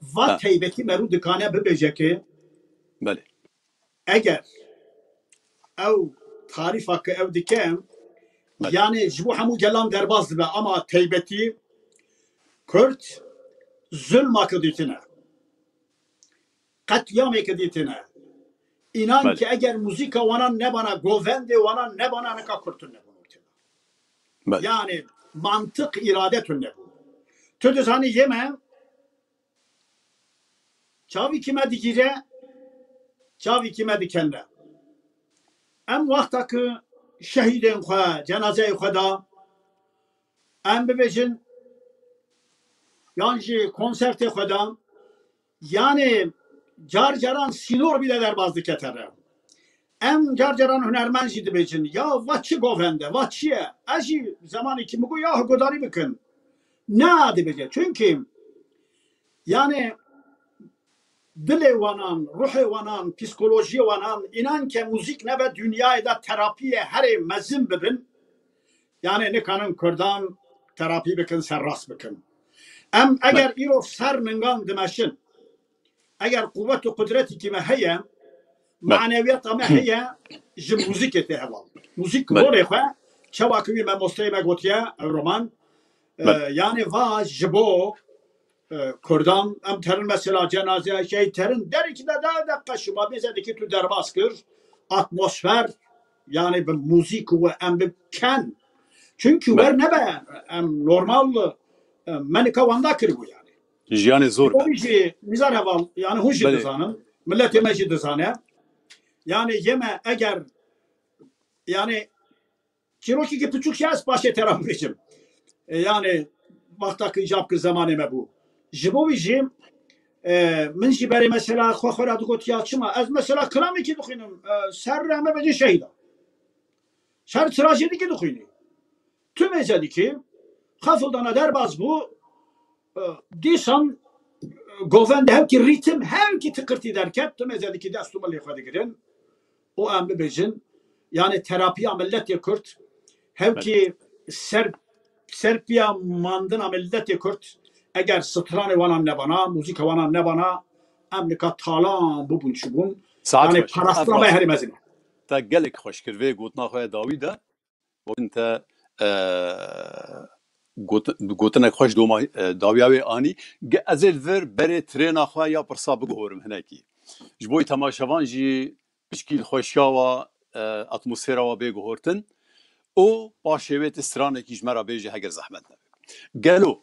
Va Ha. teybetî merû dikane bibêje ki Belê. eger ew tarîfa ke ew dike, Belê. yanê ji bo hemû gelan derbas dibe, ama teybetî Kurd zulma ke dîtine. Qetlîamê ke dîtine. Înan Belê. ke eger muzîka wanan nebana, govendê wanan nebana, nika Kurd tune bûn. Belê. Yanê mantiq, îrade tune bû. Tu dizanî yê me, çavîkî me digîre, çavîkî me dikende. Em wexta ku şehîdên xwe, cenazeyê xwe da, em bibêjin, yan jî konsertê xwe da, yanê car caran sînor bîle derbas dike tere. Em car caran hunermend jî dibêjin, ya va çi govend e, va çi ye? Ez jî zemanekî min got, ya guhdarî bikin. Na dibêje. Çunkî, yanê, dilê wanan, ruhê wanan, psîkolojiyê wanan, înan ke muzîk nebe dinyayê de terapiyê herê mezin bibin, yanê nikanin Kurdan terapî bikin, serrast bikin. Em eger Belê. îro ser ningan dimeşin, eger quwet û qudretekî me heye, Belê. manewiyata me heye, ji muzîkê tê heval. Muzîk Belê. rolê xwe, çawa ki wî memosteyê me gotiye, Ewroman, e, Belê. yanê va ji bo, e, Kurdan, em terin mesela cenazeya şehîd terin, derekî de da deqe şima bêze dikî tu derbas kir, atmosfer, yanê bi muzîk û em bi ken. Çunkî Belê. wer nebe, em normal, e, me nika wenda kiribû yanê. Jiyanê zor be. Hûn jî Nizar heval, yanî hûn jî Belê. dizanin. Miletê me jî dizane. Yanî yê me eger, yanî çîrokekî piçûk jî ez paşê te re bêjim. E, yanî wexta ku îcab kir zemanê me bû. Ji bo wî jî, e, min jî berê mesela xwe xwe re digot ya çima. Ez mesela kilamekî dixwînim, e, ser re me bêjin şehîda. Ser trajedîkî dixwînî. Tu mêze dikî, xefildana derbas bû, e, dîsan, e, govend hevkî rîtim, hevkî tiqirtî derket, tu mêze dikî dest û milê xwe digirin û em bibêjin, yanî terapiya miletê Kurd, hevkî ser, serpiya mandina miletê Kurd, eger stranê wanan nebana, muzîka wanan nebana, em nika talan bûbûn çibûn. Saet Yanî xweş. parastina me herî mezin e. Te gelek xweş kir vê gotina xwe ya dawî de. Gotin te, e, got-, gotinek xweş doma, e, dawiya wê anî. Ge-, ez ê li vir berê trêna xwe ya pirsa biguhorim hinekî. Ji bo temaşevan jî pişkî li xweşiya wa, e, atmosfera wa bê guhortin. Û paşê wê ti stranekî ji me re bêje heger zehmet nebe. Gelo,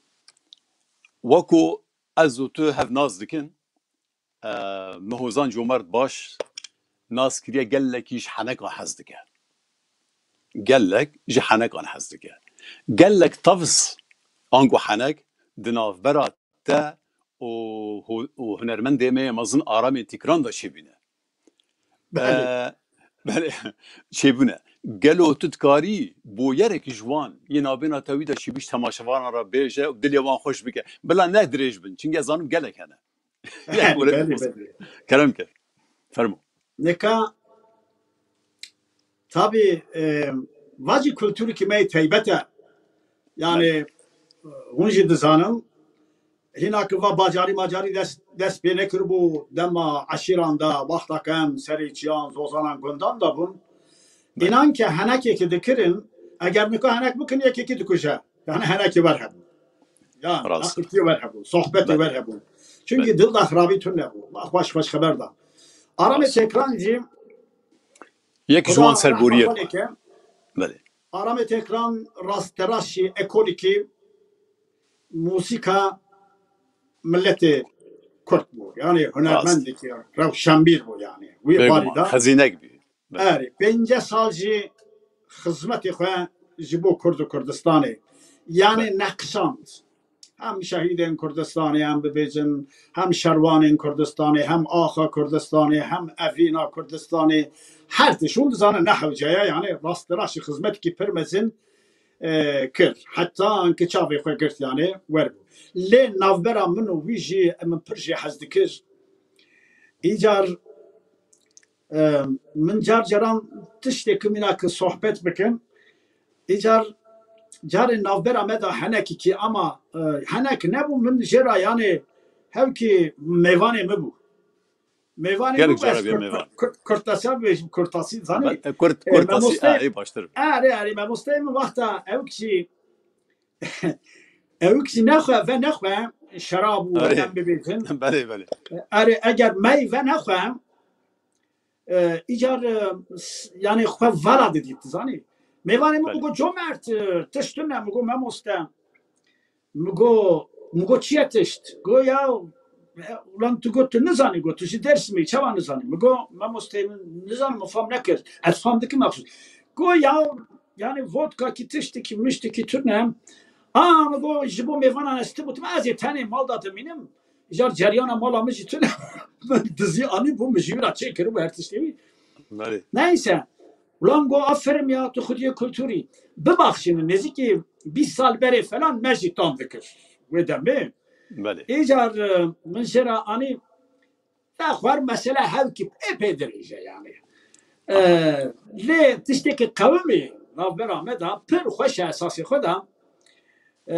weko ez û tu hev nas dikin, e, min Hozan Comerd baş nas kiriye, gelekî ji henekan hez dike. Gelek ji henekan hez dike. Gelek tavz ango henek di navbera te û hu-, û hunermendê me yê mezin Aramê Tîkran de çêbûne. Belê. E, belê, çêbûne. Gelo tu dikarî boyerek ji wan yê nabêna te wî de çêbû ji temaşevanan re bêje û dilê wan xweş bike? Bila ne dirêj bin, çunke ez zanim gelek hene. Belê, belê. Kerem ke. Fermo. Nika, tabî, e, va jî kulturîkî me yê teybet e. Yanî, Belê. hûn jî dizanin, hîna ki va bajarî macarî dest, dest pê nekiribû dema eşîran de, wexta ke em serê çiyan, zozanan, gundan de bûn. Belê. Înan ke henekê ki dikirin, Eger nika henek bikin, yekekî dikuje. Yani henekî wer hebû. Ya, Rast. Aqiltî wer hebû, sohbetê Belê. Wer hebû. Çünkü Belê. Dil de xirabî tune bû. Ma xweş xweş xeber da. Aramê Rast. Tekran jî Yek ji wan serboriyê. Belê. Aramê Tekran rasteraşî, ekolîkî muzîka milletê Kurd bû. Yani hunermendekî rewşenbîr bû yani. Wî barî da. Xezînek bî. Erê, pêncî sal jî xizmetê xwe ji bo Kurd û Kurdistanê, yani neqişand. Hem şehîdên Kurdistanê, hem bibêjin, hem şerwanên Kurdistanê, hem axa Kurdistanê, hem evîna Kurdistanê, her tişt. Hûn dizanin ne hewce ye, yani rastiraşî xizmetekî pir mezin, e, kir. Heta anki çavê xwe girt, yani wer bû. Lê navbera min û wî jî min pir jê hez dikir. Îcar, e, min car caran tiştê ku mîna ki sohbet bikin, îcar carê navbera me de henekî ki ama, e, henek nebû, min jê ra yani hewkî mêvanê min bû. Mêvanê Gelek min cara bes bê kur-, mêvan. Kur-, kurtasa bêjim, kurtasî zanî. Be-, kurt-, E, kurtasî, mamoste-, a, ê baştir. Erê, erê, mamosteyê min wexta ew kişî Ewk jî nexwe, ve nexwe, şerab û Erê. Em bibêjin. Belê, belê. Erê, eger mey ve nexwe, e, îcar, e, s-, yani xwe vala didît, zanî. Mêvanê min Belê. Min got, "Comert, e, tişt tune." Min got, "Memoste." Min got, min got, "Çi ye tişt?" Got, "Ya, e, ulan tu got tu nizanî," got, "tu ji Dêrsimî, çawa nizanî?" Min got, "Mamoste, min nizanim, min fam nekir." Ez fam dikim mexsûs. Got, "Ya, yani vodka ki tiştekî miştekî tune." A, min got, "Ji bo mêvanan ez tibûtim, ez ê tenê mal de dimînim." Jar ceryana mala min jî tune. Min dizî anî bû, min ji wî re çêkiribû her tiştê wî. Belê. Neyse. Ulan got, "Aferin ya, tu xwediyê kulturî." Bibaxşînin, nêzîkî bîst sal berê falan me jî tam dikir. Wê demê. Belê. Îcar, e, min jê re anî, te xwer mesele hewkî epê dirêj e yani. E, Aha. Lê tiştekî qewimî navbera me de pir xweş e esasê xwe de. E,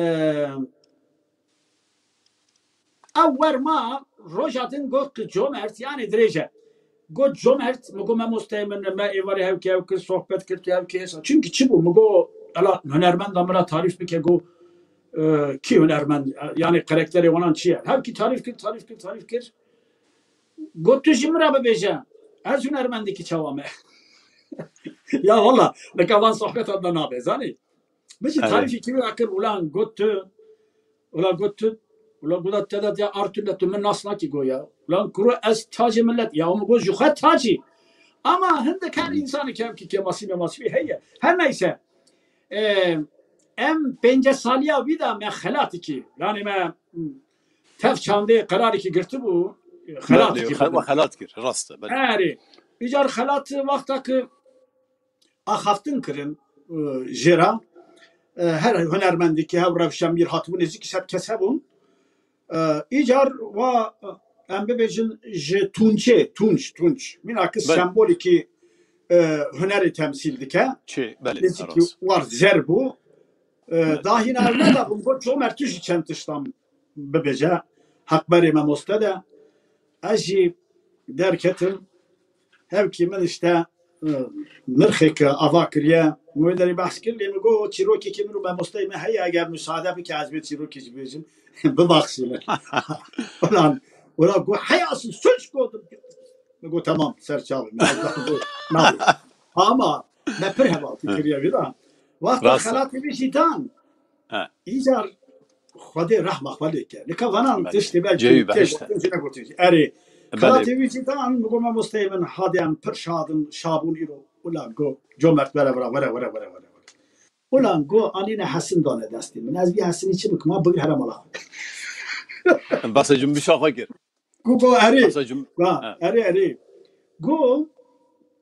Ew wer ma roja din got ki Comert, yani dirêj e. Got, "Comert," mi got, "Memosteyê min, me êvarê hewkê ew kir, sohbet kir, tu hewkê hêsa." Çünkü çi bû? Mi got, "Ela hunermenda min re tarîf bike," got, e, "Kî hunermend? Yani karakterê wanan çi ye?" Hewkî tarîf kir, tarîf kir, tarîf kir. Got, "Tu ji min re bibêje, ez hunermendekî çawa me?" Ya wala, nika van sohbeta da nabe, zanî? Min jî Evet. tarîfekî wî kir, ulan got tu, ulan got tu, ulan got te de ya Artun de tu min nas nakî go ya. Ulan kuro ez tacê millet, ya min got ji xwe tacî. Ama hindik her Hı. insanê kevkî kêmasî memasî heye. Her neyse, e, em pênce saliya wî de me xelatikî, yani me, m, tev çandê qerarikî girtibû, xelatikî Belê, xel-, xelat kir, rast e, belê. Erê, îcar xelat wexta ki axaftin kirin, e, jê re. E, her hunermendekî hev rewşenbîr hatibû, nêzîkî sed kes hebûn. E, îcar wa, e, em bibêjin ji tunçê, tunç, tunç. Mîna ki Belê. sembolekî, e, hunerê temsîl dike. Çi, belê, Nêzîkî rast. war zer bû. E, Belê. dahîna ew ne da bûn, got, "Comer, tu jî çend tiştan bibêje." Heqberê memoste de. Ez jî derketim. Hevkî min işte, e, nirxêk ava kiriye. Min wê derî behs kir, lê min got, "Çîrokekî min û memosteyê me heye, eger müsaade bike, ez bê çîrokê jî bêjim." Bibaxşînin. Ulan, ulan got, "Heya siz suç koydum." Min got, "Tamam, ser çavê min." Ez got, "Nabê." Ama me pir hevaltî Hı. kiriye vîra. Wexta Rast e. xelatê vî jî dan. He. Îcar Xwedê rehma xwe lê ke. Nika vanan Belê. tiştê belkî Ceyî tê behişt e. gotin, jî negotin jî. Erê, Belê. xelatê wî jî dan, min got, "Memosteyê min, hadê em pir şad in, şabûn îro." Ulan go, Comert, were, were, were, were, were, were, were. Ulan go, anîne hesin dane destê min. Ez vî hesinî çi bikim? Ha, bigir here mala xwe. Em behsa cumbişa xwe kir. Ku go erê. Behsa cum-, Ha, ha. erê, erê. Go,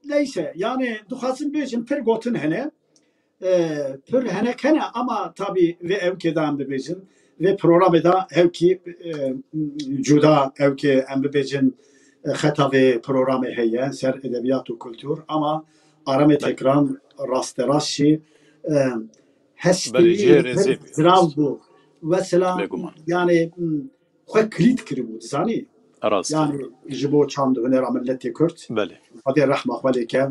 neyse, yani dixwazim bêjim, pir gotin hene. E, pir henek hene ama tabi vê ewkê de em bibêjin. Vê programê de hewkî, e, cuda ewkê em bibêjin, e, xeta vê programê heye ser edebiyat û kultur ama Aramê Belê. Tekran rasterast jî, e, hestî Belê, cihê pir rêzê bû. zirav bû. Mesela, Bêguman. yani, m, xwe kilît kiribû, dizanî? Rast. Yani, ji bo çand û hunera milletê Kurd. Belê. Xwedê rehma xwe lê ke.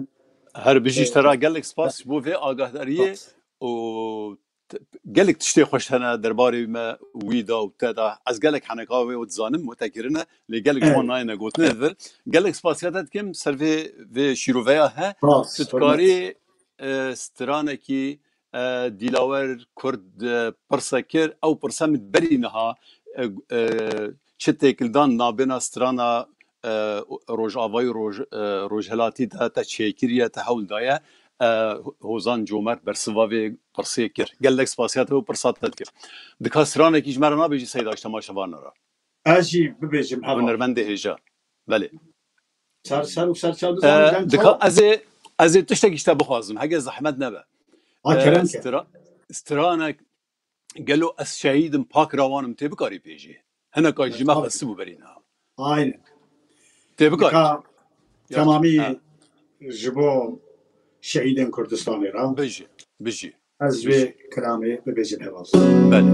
Her bijî ji te re Ee, gelek spas ji bo vê agahdariyê. Spas. û t-, gelek tiştê xweş hene derbarê me, wî de û te de. Ez gelek heneka wê û dizanim û te kirine, lê gelek ji wan nayêne gotinê vir. Gelek spasiya te dikim ser vê, vê şîroveya he. Spas, Tu hurmet. dikarî, e, stranekî, e, Dîlawer Kurd, e, pirse kir. Ew pirse min berî niha, e, e, çi têkildan nabêna strana, e, Rojavayî Roj-, e, Rojhilatî de te çêkiriye, te hewl daye. E, Hozan Comert bersiva vê pirsê kir. Gelek spasiya te û pirsa te dikim. Dika stranekî ji me re nabêjî Seyda ji temaşevanan re? Ez jî bibêjim heva. Hunermendê hêja. Belê. Ser ser û ser çav E, nizanim deng dika çawa? ez ê, ez ê tiştekî ji te bixwazim, hege zehmet nebe. Ha, E, kerem ke. stra-, stranek gelo ez şehîd im, pak rewan im, tê bikarî pêjî. Hineka ji me Tabii. xwestibû berî niha. Aynen. Tê bikarî. Dika Ya, temamî ha. ji bo şehîdên Kurdistanê re. Bijî, bijî. Ez vê Bijî. kilamê bibêjim heval. Belê.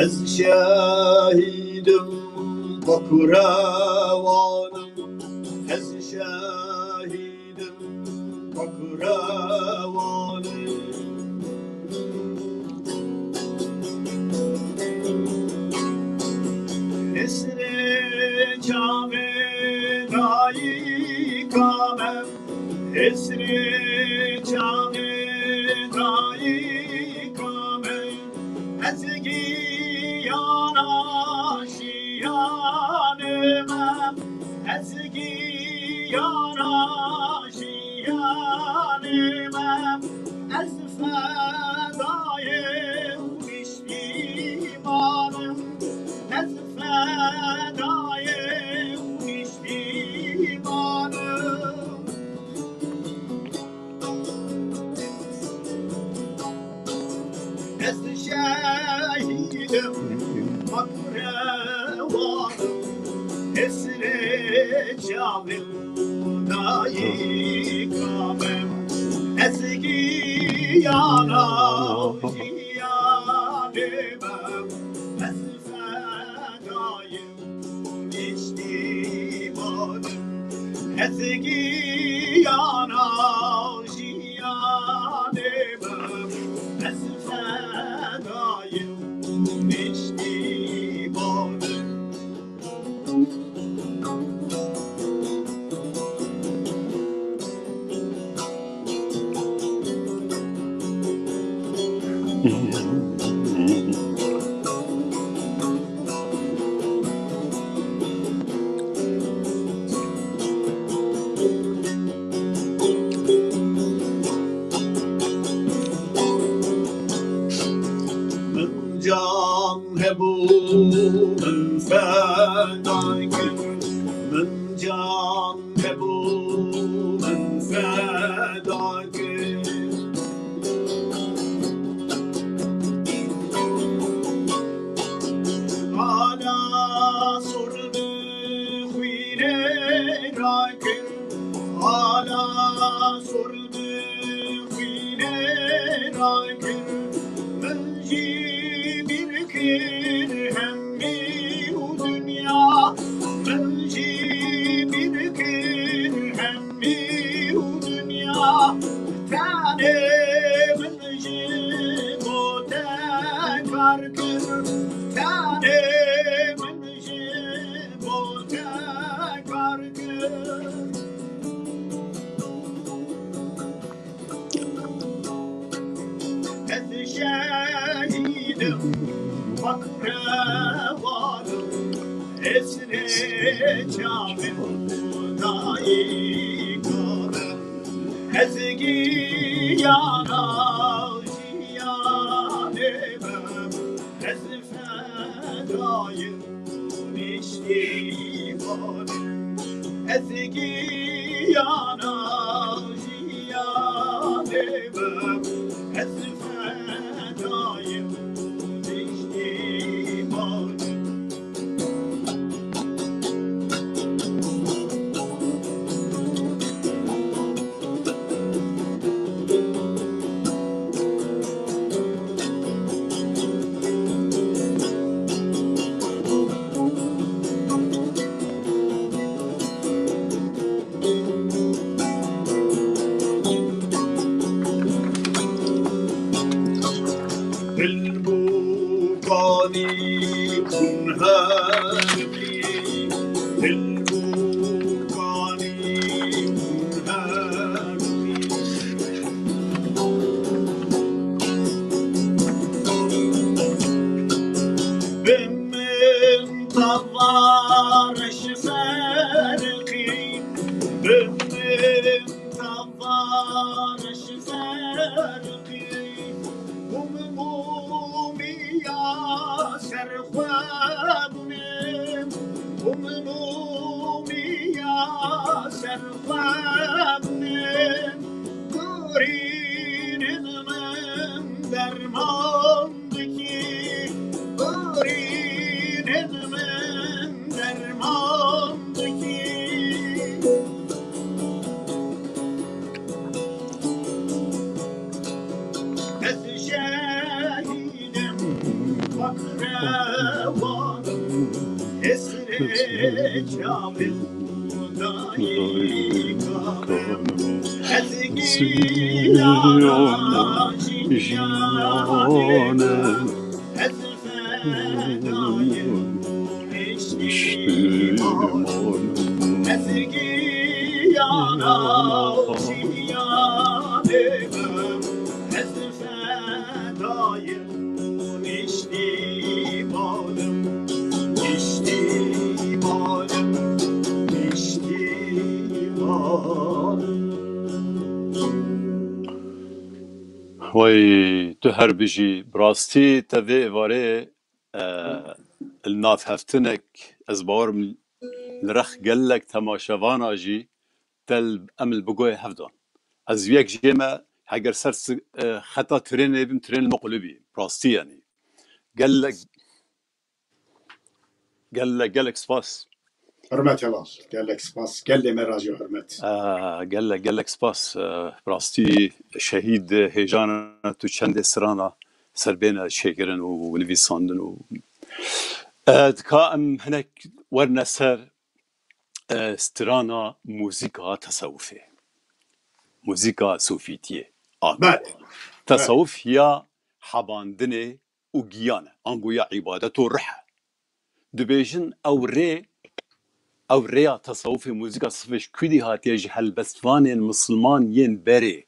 Ez şehîd im, bakurewan im. Ez şehîd im, bakurewan im. Hesrê çavê dayika me, hesrê çavê dayika me, ez giyana jiyanê me, ez giyana jiyanê me, ez fedayê û niştîman im, ez fedayê û niştîman im. Ez şehîd im, bakurewan im, hesrê çavê dayika me. Ez giyana jiyanê me, ez fedayê niştîman im. Ez giyana jiyanê me, ez fedayê niştîman im. Min can hebû, min feda kir, min can hebû, min feda kir. Ala sor bi xwînê rakir, ala sor bi xwînê rakir. Min jî bîr kir hemî û dinya, min jî bîr kir hemî û dinya. Tenê min ji bo te kar kir, tenê min ji bo te kar kir. Ez şehîd im, bakurewan im, hesrê çavê dayika me. Ez giyana jiyanê me, Ez giyana jiyanê me, ez fedayim niştimanim. Dilbûkanî hûn herikî, dilbûkanî hûn herikî. Bi min tava reş ferqî, bi min tava reş ferqî. Hûn mûmiya ser xwe bûne, hûn mûmiya ser xwe bûne. Gorînin min derman dikî, gorînin min derman dikî. Ez şehîd im, bak rewan im, hêsrê çavê dayika im. Ez giyana jiyanê me, ez fedayim niştimanim. Ez giyana jiyanê me, ez fedayim niştimanim, niştimanim, niştimanim. Wey, tu her bijî. Bi rastî te vê êvarê, e, li nav heftinek, ez bawer im li rex gelek temaşevana jî te li, em li bigoyê hev dan. Ez yek jê me, heger ser si-, e, xeta trênê bim, trên li min qulibî. Rastî yanî. Gelek, gelek, gelek spas. Hurmet helal. Gelek spas. Gelê me re jî hurmet. E, gelek, gelek spas. E, bi rastî şehîd hêjana tu çendê strana ser bêne çêkirin û nivîsandin û, e, dika em hinek werine ser, e, strana muzîka tesewufê. Muzîka sofîtiyê. A, belê. Tesewuf ya hebandinê û giyan e. Ango ya îbadet û ruh e. Dibêjin ew rê, ew rêya tesewufê, muzîka sifê ji kûdî hatiye? Ji helbestvanên misilman yên berê,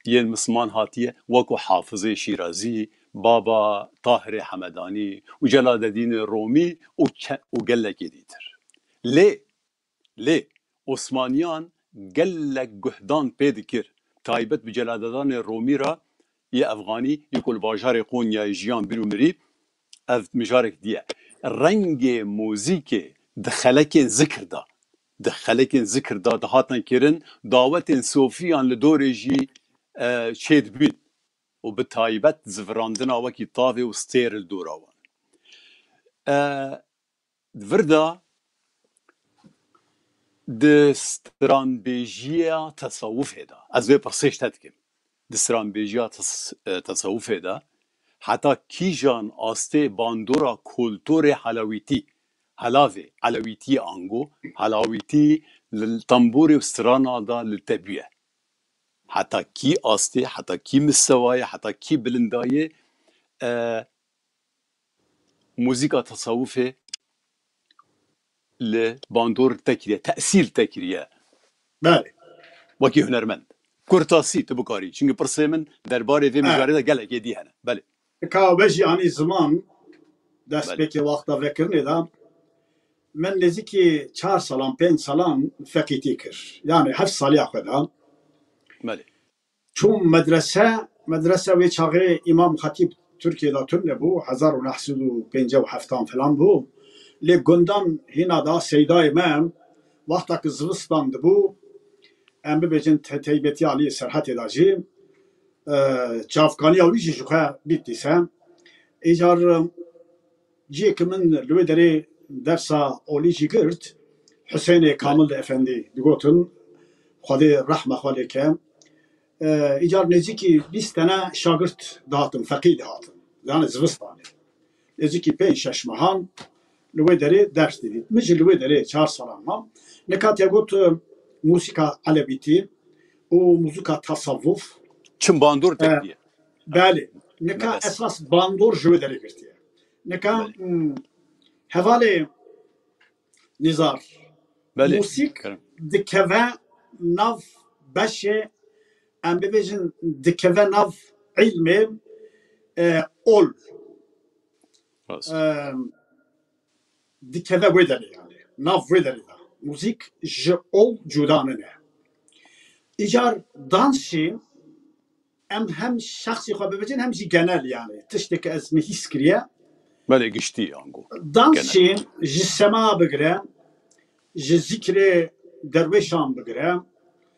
yên misilman hatiye, weko Hafizê Şîrazî, Baba Tahirê Hemedanî û Celadedînê Romî û ke-, û gelekê dîtir. Lê, lê Osmaniyan gelek guhdan pê dikir, taybet bi Celadedanê Romî re yê Efxanî, yê ku li bajarê Qonyayê jiyan, bir û mirî, ev mijarek diye. Rengê muzîkê di xelekên zikir de, di xelekên zikir de dihatin kirin, dawetên sofiyan li dorê jî, e, çêdibûn û bi taybet zivirandina wekî tavê û stêr li dora wan. E, di vir de di stranbêjiya tesewufê de, ez vê pirsê ji te dikim. Di stranbêjiya tes-, e, tesewufê de heta kîjan astê bandora kulturê helawîtî, helavê, elewîtiyê ango, helawîtî li tembûrê û strana de li te bûye? Heta kî astê, heta kî mistewayê, heta kî bilindayê, e, muzîka tesewufê li bandor te kiriye, tesîr te kiriye? Belê. Wekî hunermend. Kurtasî tu bikarî. Çimkî pirsê min derbarê vê, ha, mijarê de gelek êdî hene. Belê. Ka we jî anî ziman, destpêkê, belê, wexta vekirinê de, min nêzîkî çar salan, pênc salan feqîtî kir. Yanî heft saliya xwe de. Belê. Çûm medrese, medrese wê çaxê Îmam Xetîb Tirkiyê de tune bû, hezar û neh sed û pêncî û heftan falan bû. Lê gundan hîna da seydayê me, wexta ki zivistan dibû, em bibêjin te-, teybetiya alî Serhetê de jî, e, çavkaniya wî jî ji xwe bît dîse. Îcar, e, ciyê ki min li wê derê dersa olî jî girt, Husênê Kamil Efendî digotin, Xwedê rehma xwe lê ke. E, îcar nêzîkî bîst tene şagirt dihatin, feqî dihatin. Yani zivistanê. Nêzîkî pênc şeş mehan li wê derê ders didît. Min jî li wê derê çar salan mam. Nika te got, e, muzîka elewîtî û muzîka tasavvuf. Çim bandor E, tevdiye. Belê. Nika Meles. esas bandor ji wê derê girtiye. Nika, Belê. hmm, hevalê Nizar, Belê. muzîk Kerem. dikeve nav beşê, em bibêjin, dikeve nav ilmê, e, ol. Rast. E, dikeve wê derê yani. Nav wê derê de. Muzîk ji ol cuda nine. Îcar dans jî em hem şexsî xwe bibêjin hem jî genel yani. Tiştê ki ez min hîs kiriye. Belê giştî ango. Dans Genel. jî ji sema bigire, ji zikrê derwêşan bigire,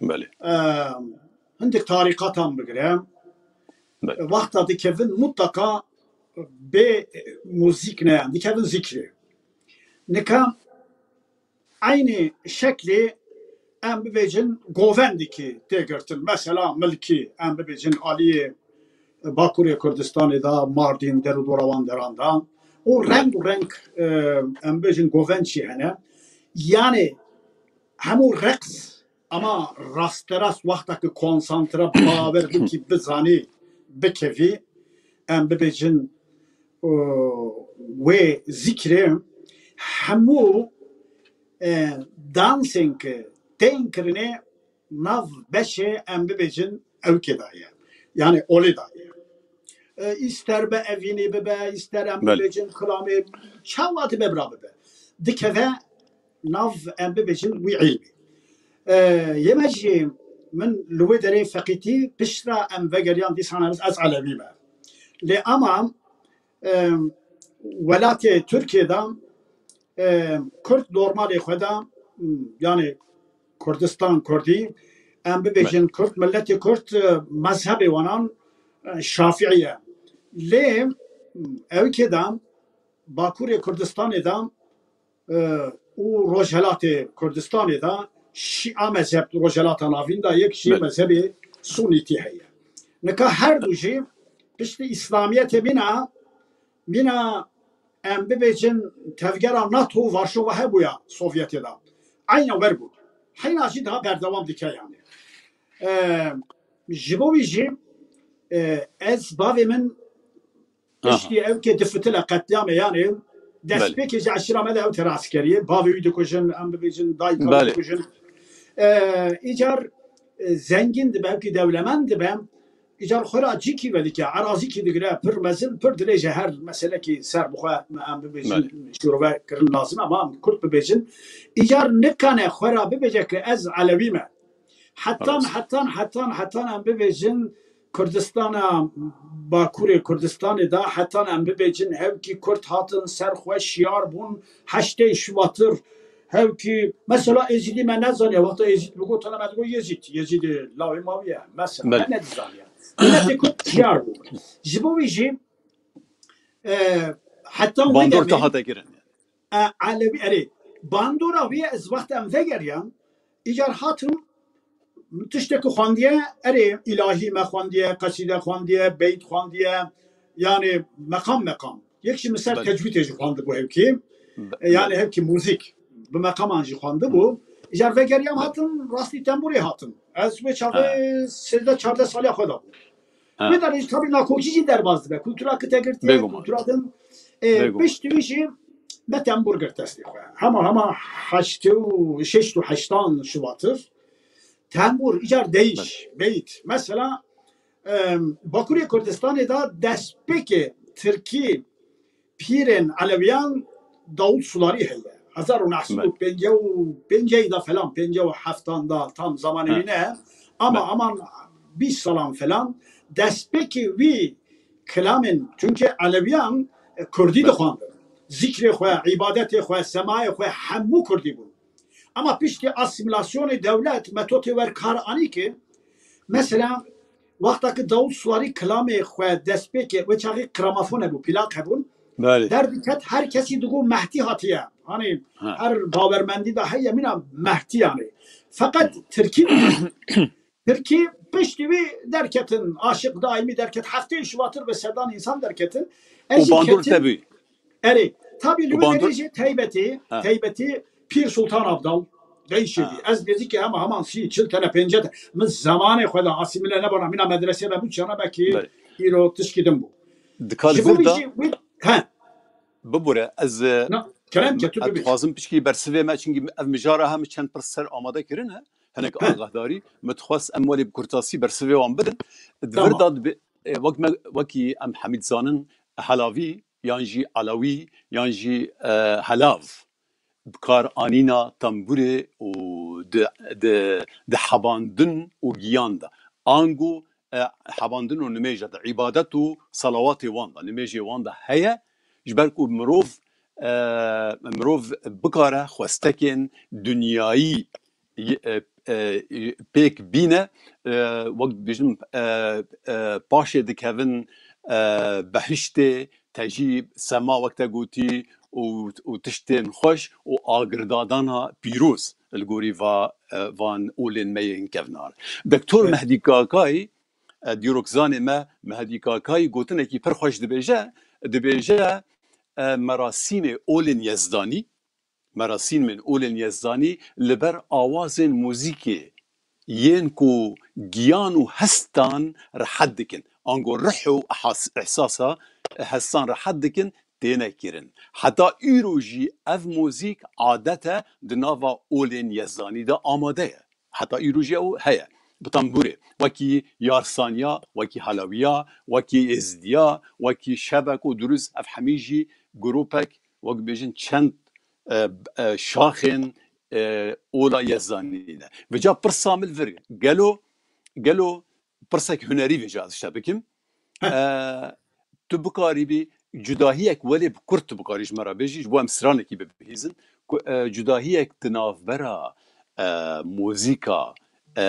Belê. e, hindik tarîqatan bigire. Belê. Wexta dikevin mutlaka bê muzîk ne, dikevin zikrê. Nika eynî şeklê em bibêjin govendikî tê girtin. Mesela milkî em bibêjin aliyê Bakurê Kurdistanê de, Mardîn, der û dora wan deran de. Û reng û reng, e, em bibêjin govend jî hene. Yani hemû reqs Ama rasterast wexta ki konsantre bawer bikî, bizanî, bikevî, em bibêjin, o, wê zikrê hemû, e, dansên ki tên kirinê nav beşê em bibêjin ewkê daye. Yani olê daye. E, îster be evînî bibe, îster em Belê. bibêjin kilamê çawa dibe bira bibe. Dikeve nav em bibêjin wî ilmî. E, yê me jî min li wê derê feqîtî piştre em vegeriyan dîsan ez, ez elewî me. Lê ama, e, welatê Tirkiyê de, e, Kurd normalê xwe de, m, yani Kurdistan Kurdî, em bibêjin Kurd, milletê Kurd, e, mezhebê wanan, e, Şafîî ye. Lê, m, ewkê de Bakurê Kurdistanê de, e, û Rojhelatê Kurdistanê de Şîa mezheb Rojhelata Navîn de yek jî Belê. mezhebê Sunîtî heye. Nika her du jî piştî Îslamiyetê mîna, mîna em bibêjin tevgera NATO û Varşova hebûya Sovyetê de. Eyna wer bû. Heyna jî daha berdewam dike yani. E, ji bo wî jî, e, ez bavê min Aha. Piştî ew ke difitile qetlîamê yanê, Belê. destpêkê ji eşîra me de ew tera eskeriyê. Bavê wî dikujin, em bibêjin, dayika wî Belê. dikujin. E, îcar, e, zengîn dibe, ew kî dewlemend dibe, îcar xwe ra cîkî vedike, erazîkî digire, pir mezin, pir dirêj e, her meselekî ser bi xwe, em bibêjin, Belê. şîrove kirin lazim e, ama em kurt bibêjin. Îcar nikane xwe ra bibêje ke ez elewî me. Hetan, Rast. hetan, hetan, hetan em bibêjin Kurdistana Bakurê Kurdistanê de, hetan em bibêjin hevkî Kurd hatin ser xwe şiyar bûn, heştê Şubatir hevkî, mesela Êzîdî me nezaniye, wexta Êzîd bigot, tene me digot Yezîd, Yezîdê lawê mawî ye, mesela, Belê. me nedizaniye. Miletê Kurd şiyar bû. Ji bo wî jî, e, hetan wê Bandor demê, te hate kirin. e, Elewî, erê, bandora wî ye, ez wexta em vegeriyan, îcar hatim, tiştekî xwendiye, erê, îlahî me xwendiye, qesîde xwendiye, beyt xwendiye, yani meqam meqam. Yek jî min ser Belê. tecwîtê jî xwendibû hevkî. Be-, E, yani belê. hevkî muzîk bi meqaman jî xwendibû. Îcar vegeriyam Belê. hatim, rastî tembûrê hatim. Ez wê çaxê Ha. sêzdeh çardeh saliya xwe de bûm. Ha. Wê derê jî tabî nakokî jî derbas dibe. Kultura ki te girtiye, Bêguman. kultura din, e, Bêguman. pişt wî jî me tembûr girt destê xwe. Hema hema heştê û şeş û heştan Şubatir. Tembûr, îcar deyiş, Belê. beyt. Mesela, em, Bakurê Kurdistanê de destpêkê Tirkî pîrên Elewiyan Dawud Sularî heye. Hezar û neh sed û pêncî û pêncî de falan, pêncî û heftan da, tam zamanê He. wî ne. Ama He. aman bîst salan falan, destpêkê wî kilamên, çunke Elewiyan, e, Kurdî He. dixwandin. zikrê xwe, îbadetê xwe, semayê xwe hemû kurdî bûn. Ama piştî asîmîlasyonê dewlet metotê wer kar anî ki, mesela, wexta ki Dawud Suwarî kilamê xwe dest pê ke, wê çaxî gramofon hebû, plak hebûn, Belê. Derdiket, her kesî digot Mehdî hatiye. Hani Ha. her bawermendî de heye mîna Mehdî yani. Feqet Tirkî Tirkî piştî wî derketin, Aşiq Daîmî derket, heftê şivatir ve sedan insan derketin. Ez Û jî bandor ketim. Tebî. Erê, tabî li Û wê bandor- derê jî teybetî, Ha. teybetî Pîr Sultan Abdal, deyşê Ha. bî. Ez nêzîkî hema heman sî, çil tene, pêncî te-, min zemanê xwe de asîmîle nebana, mîna medresê ve bû, çana belkî Belê. îro tişkî din bû. Dikar Ji bo vir vî da jî wî, he. Bibûre, ez, Na, kerem ke tu ez bibî. dixwazim pişkî bersivê me, çinkî ev mijara hemî çend pirs ser amade kirine, hinek Heh. agahdarî, min dixwest em welê bi kurtasî bersivê wan bidin. Di Tamam. vir de dibe, e, wek me, wekî em hemî dizanin, Helavî, yan jî Elewî, yan jî, e, Helav, bi kar anîna tembûrê û di, di, di hebandin û giyan de. Ango, e, hebandin û nimêja de, îbadet û selawatê wan de, nimêjê wan de heye, ji ber ku mirov, e, mirov bikare xwestekên dinyayî, e, e, pêk bîne, e, wek dibêjin, e, e, paşê dikevin, e, behiştê, te jî sema wek te gotî û, û tiştên xweş û agirdadana pîroz li gorî va, e, van olên me yên kevnar. Doktor Evet. Mehdî Kakayî, e, dîrokzanê me Mehdî Kakayî gotinekî pir xweş dibêje, dibêje, e, merasîmê olên Yezdanî, merasîmên olên Yezdanî li ber awazên muzîkê yên ku giyan û hestan rehet dikin, ango rih û ehas-, ehsasa hestan rehet dikin, têne kirin. Heta îro jî ev muzîk adet e, di nava olên Yezdanî de amade ye. Heta îro jî ew heye. Bi tembûrê, wekî Yarsaniya, wekî Helewiya, wekî Êzidiya, wekî Şebek û Duruz, ev hemî jî grûpek, wek bêjin çend, e, e, şaxên, e, ola Yezdanî ne. Vêca pirsa min li vir, gelo, gelo pirsek hunerî vêca ez ji te bikim. Heh. E, tu bikarîbî cudahiyek welê bi kurt tu bikarî ji me re bêjî, ji bo em stranekî bibihîzin, ku, e, cudahiyek di navbera, e, muzîka, e,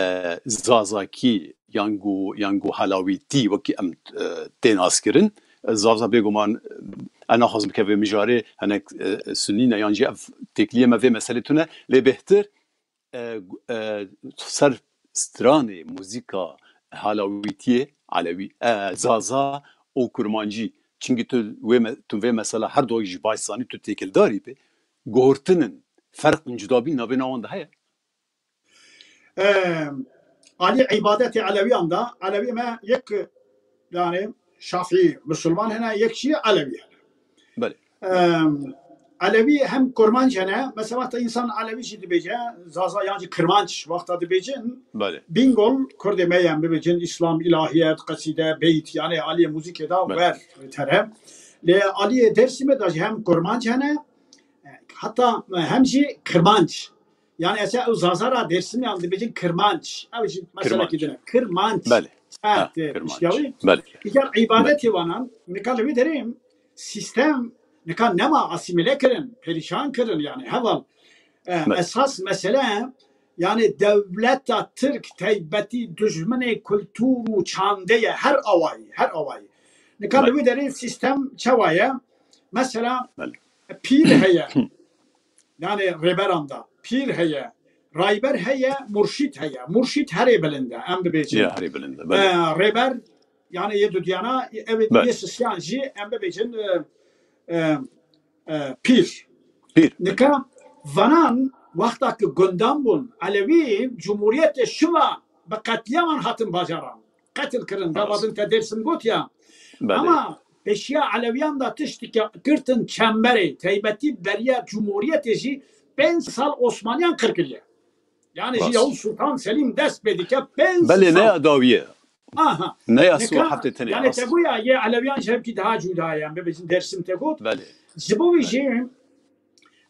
zazakî yan ku, yan ku helawîtî wekî em, e, tê naskirin. E, zaza bêguman, e, ez naxwazim bike vê mijarê, hinek, e, sunî ne yan jî ev têkiliyê me vê meselê tune, lê bêhtir, e, gu-, e, ser stranê muzîka halawîtiyê, elewî, e, zaza û kurmancî. Çimkî tu wê me-, tu vê mesela her du jî baş zanî, tu têkildarî bê. Guhurtinin, ferqin, cudabîn navê nawan de heye? Em, alî îbadetê Elewiyan de, Elewî me yek, yani Şafî Musulman hene, yek jî Elewî hene. Belê. Em, Elewî hem Kurmanc hene, mesela wexta însan Elewî jî dibêje, Zaza yan jî Kirmanc wexta dibêjin, Belê. Bingol, Kurdê me yên bibêjin, Îslam, îlahiyet, qesîde, beyt, yani aliyê muzîkê de Belê. wer tere. Lê aliyê Dêrsimê de jî hem Kurmanc hene, heta hem jî Kirmanc. Yani esa ew Zaza ra Dêrsimê yan dibêjin Kirmanc. Ew jî meselekî Kirmanc. din e. Kirmanc. Belê. Ha, Ha, tê Kirmanc. piştiyawî. Belê. Îcar Belê. îbadetê wanan, nika li wê derê sîstem nika nema asîmîle kirin, perîşan kirin yani. Heval, e, Belê. esas mesele yani dewleta Tirk teybetî dijminê kultur û çandê ye, her awayî, her awayî. Nika li Belê. wê derê sîstem çawa ye? Mesela Belê. pîr heye. Yani rêberan da pîr heye, rayber heye, murşîd heye. Murşîd herê bilind e, em bibêjin. Ya, herê bilind e, E, belê. rêber, yani yê dudiyana, ev Belê. yê sisiyan jî, em bibêjin, e, e, e, pîr. Pîr. Nika vanan wexta ki gundan bûn, Elewî, Cumhuriyetê şiva bi qetlîaman hatin bajaran. Qetil kirin, Rast. gava din te Dêrsim got ya. Belê. Ama pêşiya Elewiyan da tiştike girtin çemberê, teybetî beriya Cumhuriyetê jî pênc sal Osmaniyan qir kiriye. Yani jî Rast. Yavuz Sultan Selim dest pê dike pênc Belê, sal. ne ya dawiye. Aha. Ne ya Nika, sor heftê tenê yani rast. te goya yê Elewiyan ji hevkî daha cuda ye, em bibêjin Dêrsim te got. Belê. Ji bo wî Belê. jî,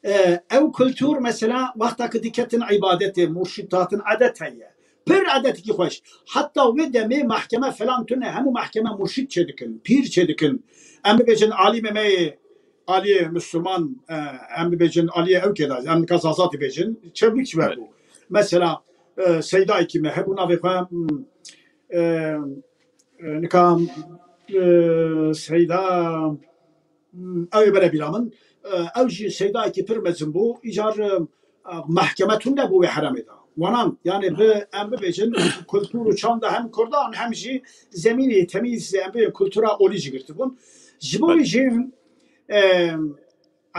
e, ew kultur mesela wexta ki diketin îbadetê, murşîd datin edet heye. Pir edetikî xweş. Heta wê demê mahkeme falan tune, hemû mahkeme murşîd çêdikin, pîr çêdikin. Em bibêjin alîmê me yê aliyê Müslüman, e, em bibêjin, aliyê ew kê de, em nika Zaza dibêjin, çewlik ji we bû. Mesela, e, Seydayekî me hebû navê xwe, hmm, e, e, nika, e, Seyda, hmm, ew ê bere bîra min. E, ew jî Seydayekî pir mezin bû. Îcar, e, mehkeme tune bû wê heremê de. Wanan, yani bi, em bibêjin, kultur û çanda hem Kurdan hem jî zemînê temîz, em bibêjin, kultura olî jî girtibûn. Ji bo wî jî, e,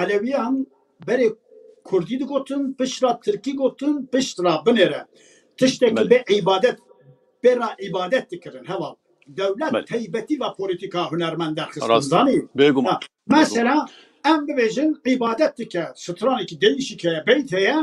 Elewiyan berê Kurdî digotin, pişt ra Tirkî gotin, pişt ra binêre. Tiştekî bê îbadet, bê ra îbadet dikirin, heval. Dewlet teybetî ve polîtîka hunermend derxistin, zanî? Bêguman. Ha, mesela, em bibêjin, îbadet dike, stranekî, deyîşî ke, beyt heye,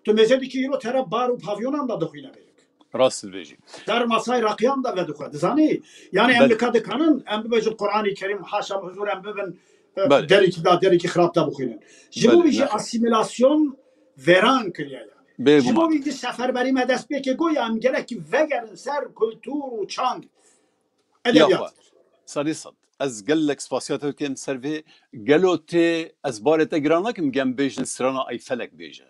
tu mêze dikî îro tere bar û pavyonan da dixwîne bêrik. Rast dibêjî. Ser masay raqiyan da vedixwe, dizanî? Yani em nika dikanin, em bibêjin Qur'anî Kerîm, haşa huzur em bibin, e, Belê. Derekî da, derekî xirab da bixwînin. Ji bo wî jî asîmîlasyon vêran kiriye yani. Bêguman. Ji bo wî jî seferberî me dest pê kir, goya em gerekî vegerin ser kultur û çand. Edebiyat. Serî sed. Ez gelek spasiya te dikim ser vê. Gelo tê ez barê te giran nakim, gem bêjin strana Ay Felek bêje.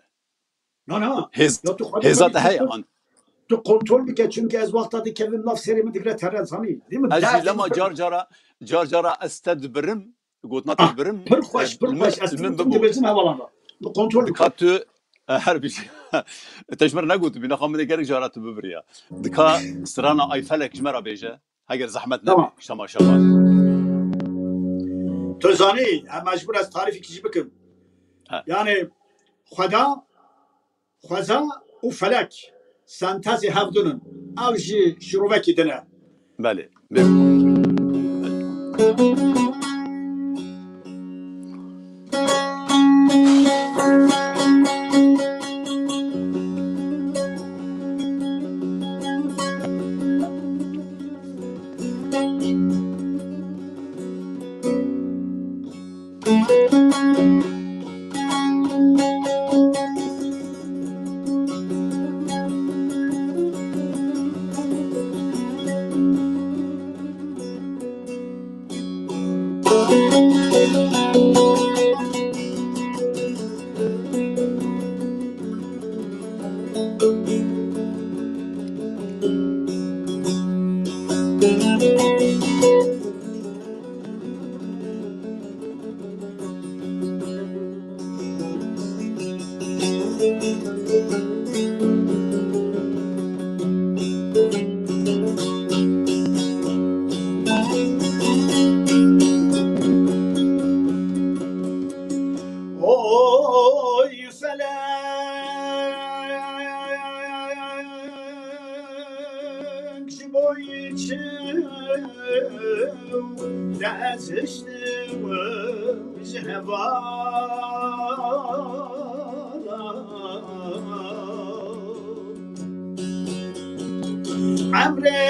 Na, na. Hêz-, ya tu xwe hêza te heye an? Tu kontrol bike, çünkü ez wexta dikevim nav serê min digre tere, zanî. Değil mi? Ez jî lema car cara, car cara ez te dibirim, gotina te dibirim. Pir xweş, pir xweş. Ez min, min dibêjim hevalana. Tu kontrol bike. Dika tu, e, her bir şey. Te ji me re negotibî, naxa min ê gelek cara tu bibiriya. Dika strana Ay Felek ji me re bêje. Heger zehmet nebe, tamam. Şema şema. Tu zanî, em mecbur ez tarîfekî jî bikim. Ha. Yani, Xweda, Xweza û Felek sentezê hevdin in. Ew jî şirovekî din e. Belê. Bê. Oy felek, ji bo çi deziştim ji hevala. Emrê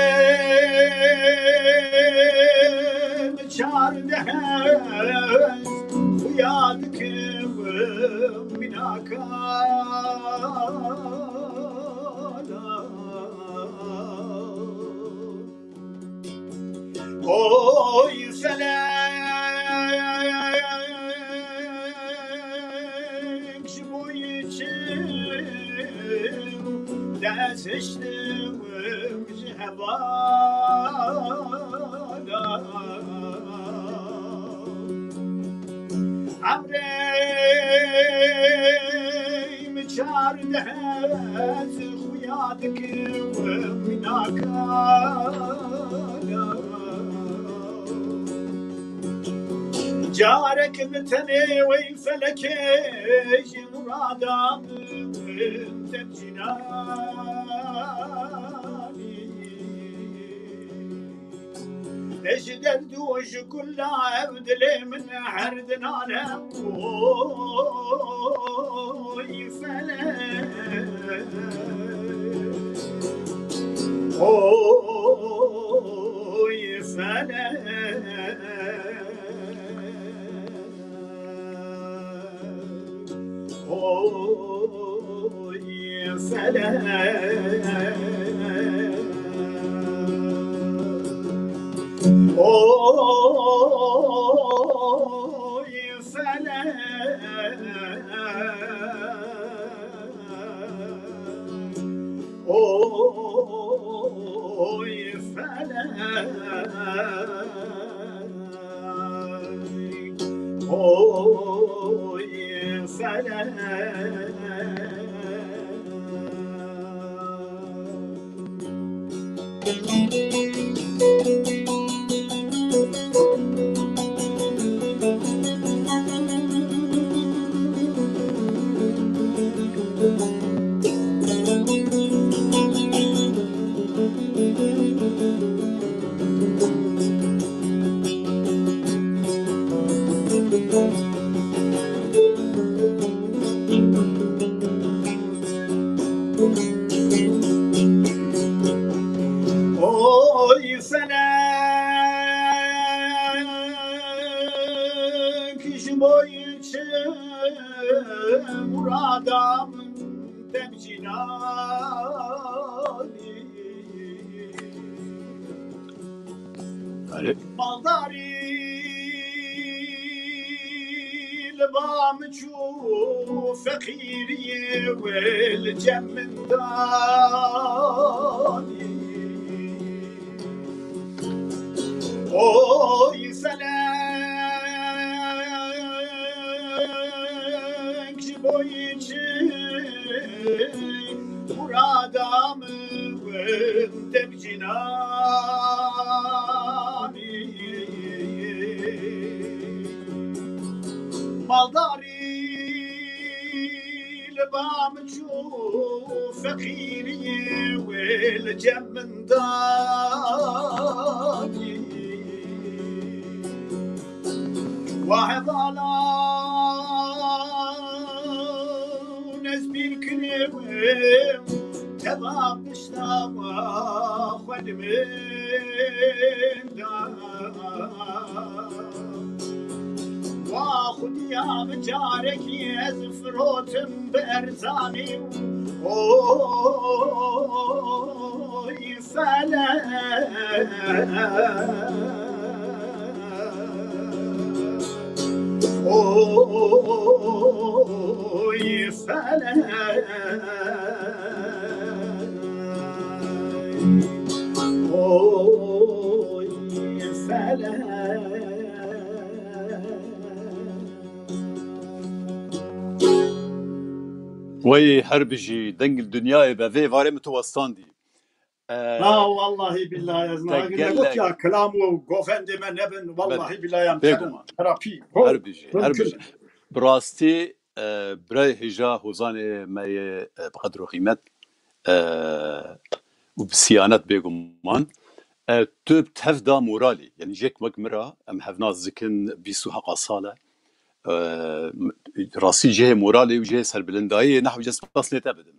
min çardeh ez xuya dikim mînaka. Oy felek, ji bo çi deziştim ji hevala. Emrê min çardeh ez xuya dikim mînaka. Carek bi tenê wey felekê ji murada min temcînanî. Ji derd û ji kula ev dilê min her dinane. Oy felek, oy felek. Oy felek, oy felek. Oy felek. Oy felek, ji bo çi murada min demjînanî. Maldarî li ba min çû, feqîriyê wê li cem min danî. Oy felek, ji bo çi murada min demjînanî. Maldarî li ba min çû, feqîriyê wê li cem min danî. Wa hevalan ez bîr kiribim, teva pişta wa xwe li min da. Wa xudiya min carekî ez firotim bi erzanî. Oy felek. Oy felek. Oy felek. Wey her bijî, deng li dinyayê be, vê varê min tu westandî. Ee, Na wallahî billahi ez te nagir gelek- negotiya kilam û govendê me nebin. Wallahî billahi em Bêguman. Terapî. Her bijî, her bijî. Bi rastî, e, birayê hêja hozanê me yê, e, bi qedr û qîmet, e, û bi siyanet bêguman. E, tu tev da moralî. Yanî jek wek min ra, em hevnaz dikin bîst û heqqa sal e. E, rastî cihê moralê û cihê serbilindayiyê, nehwî ez spas lê te bidim.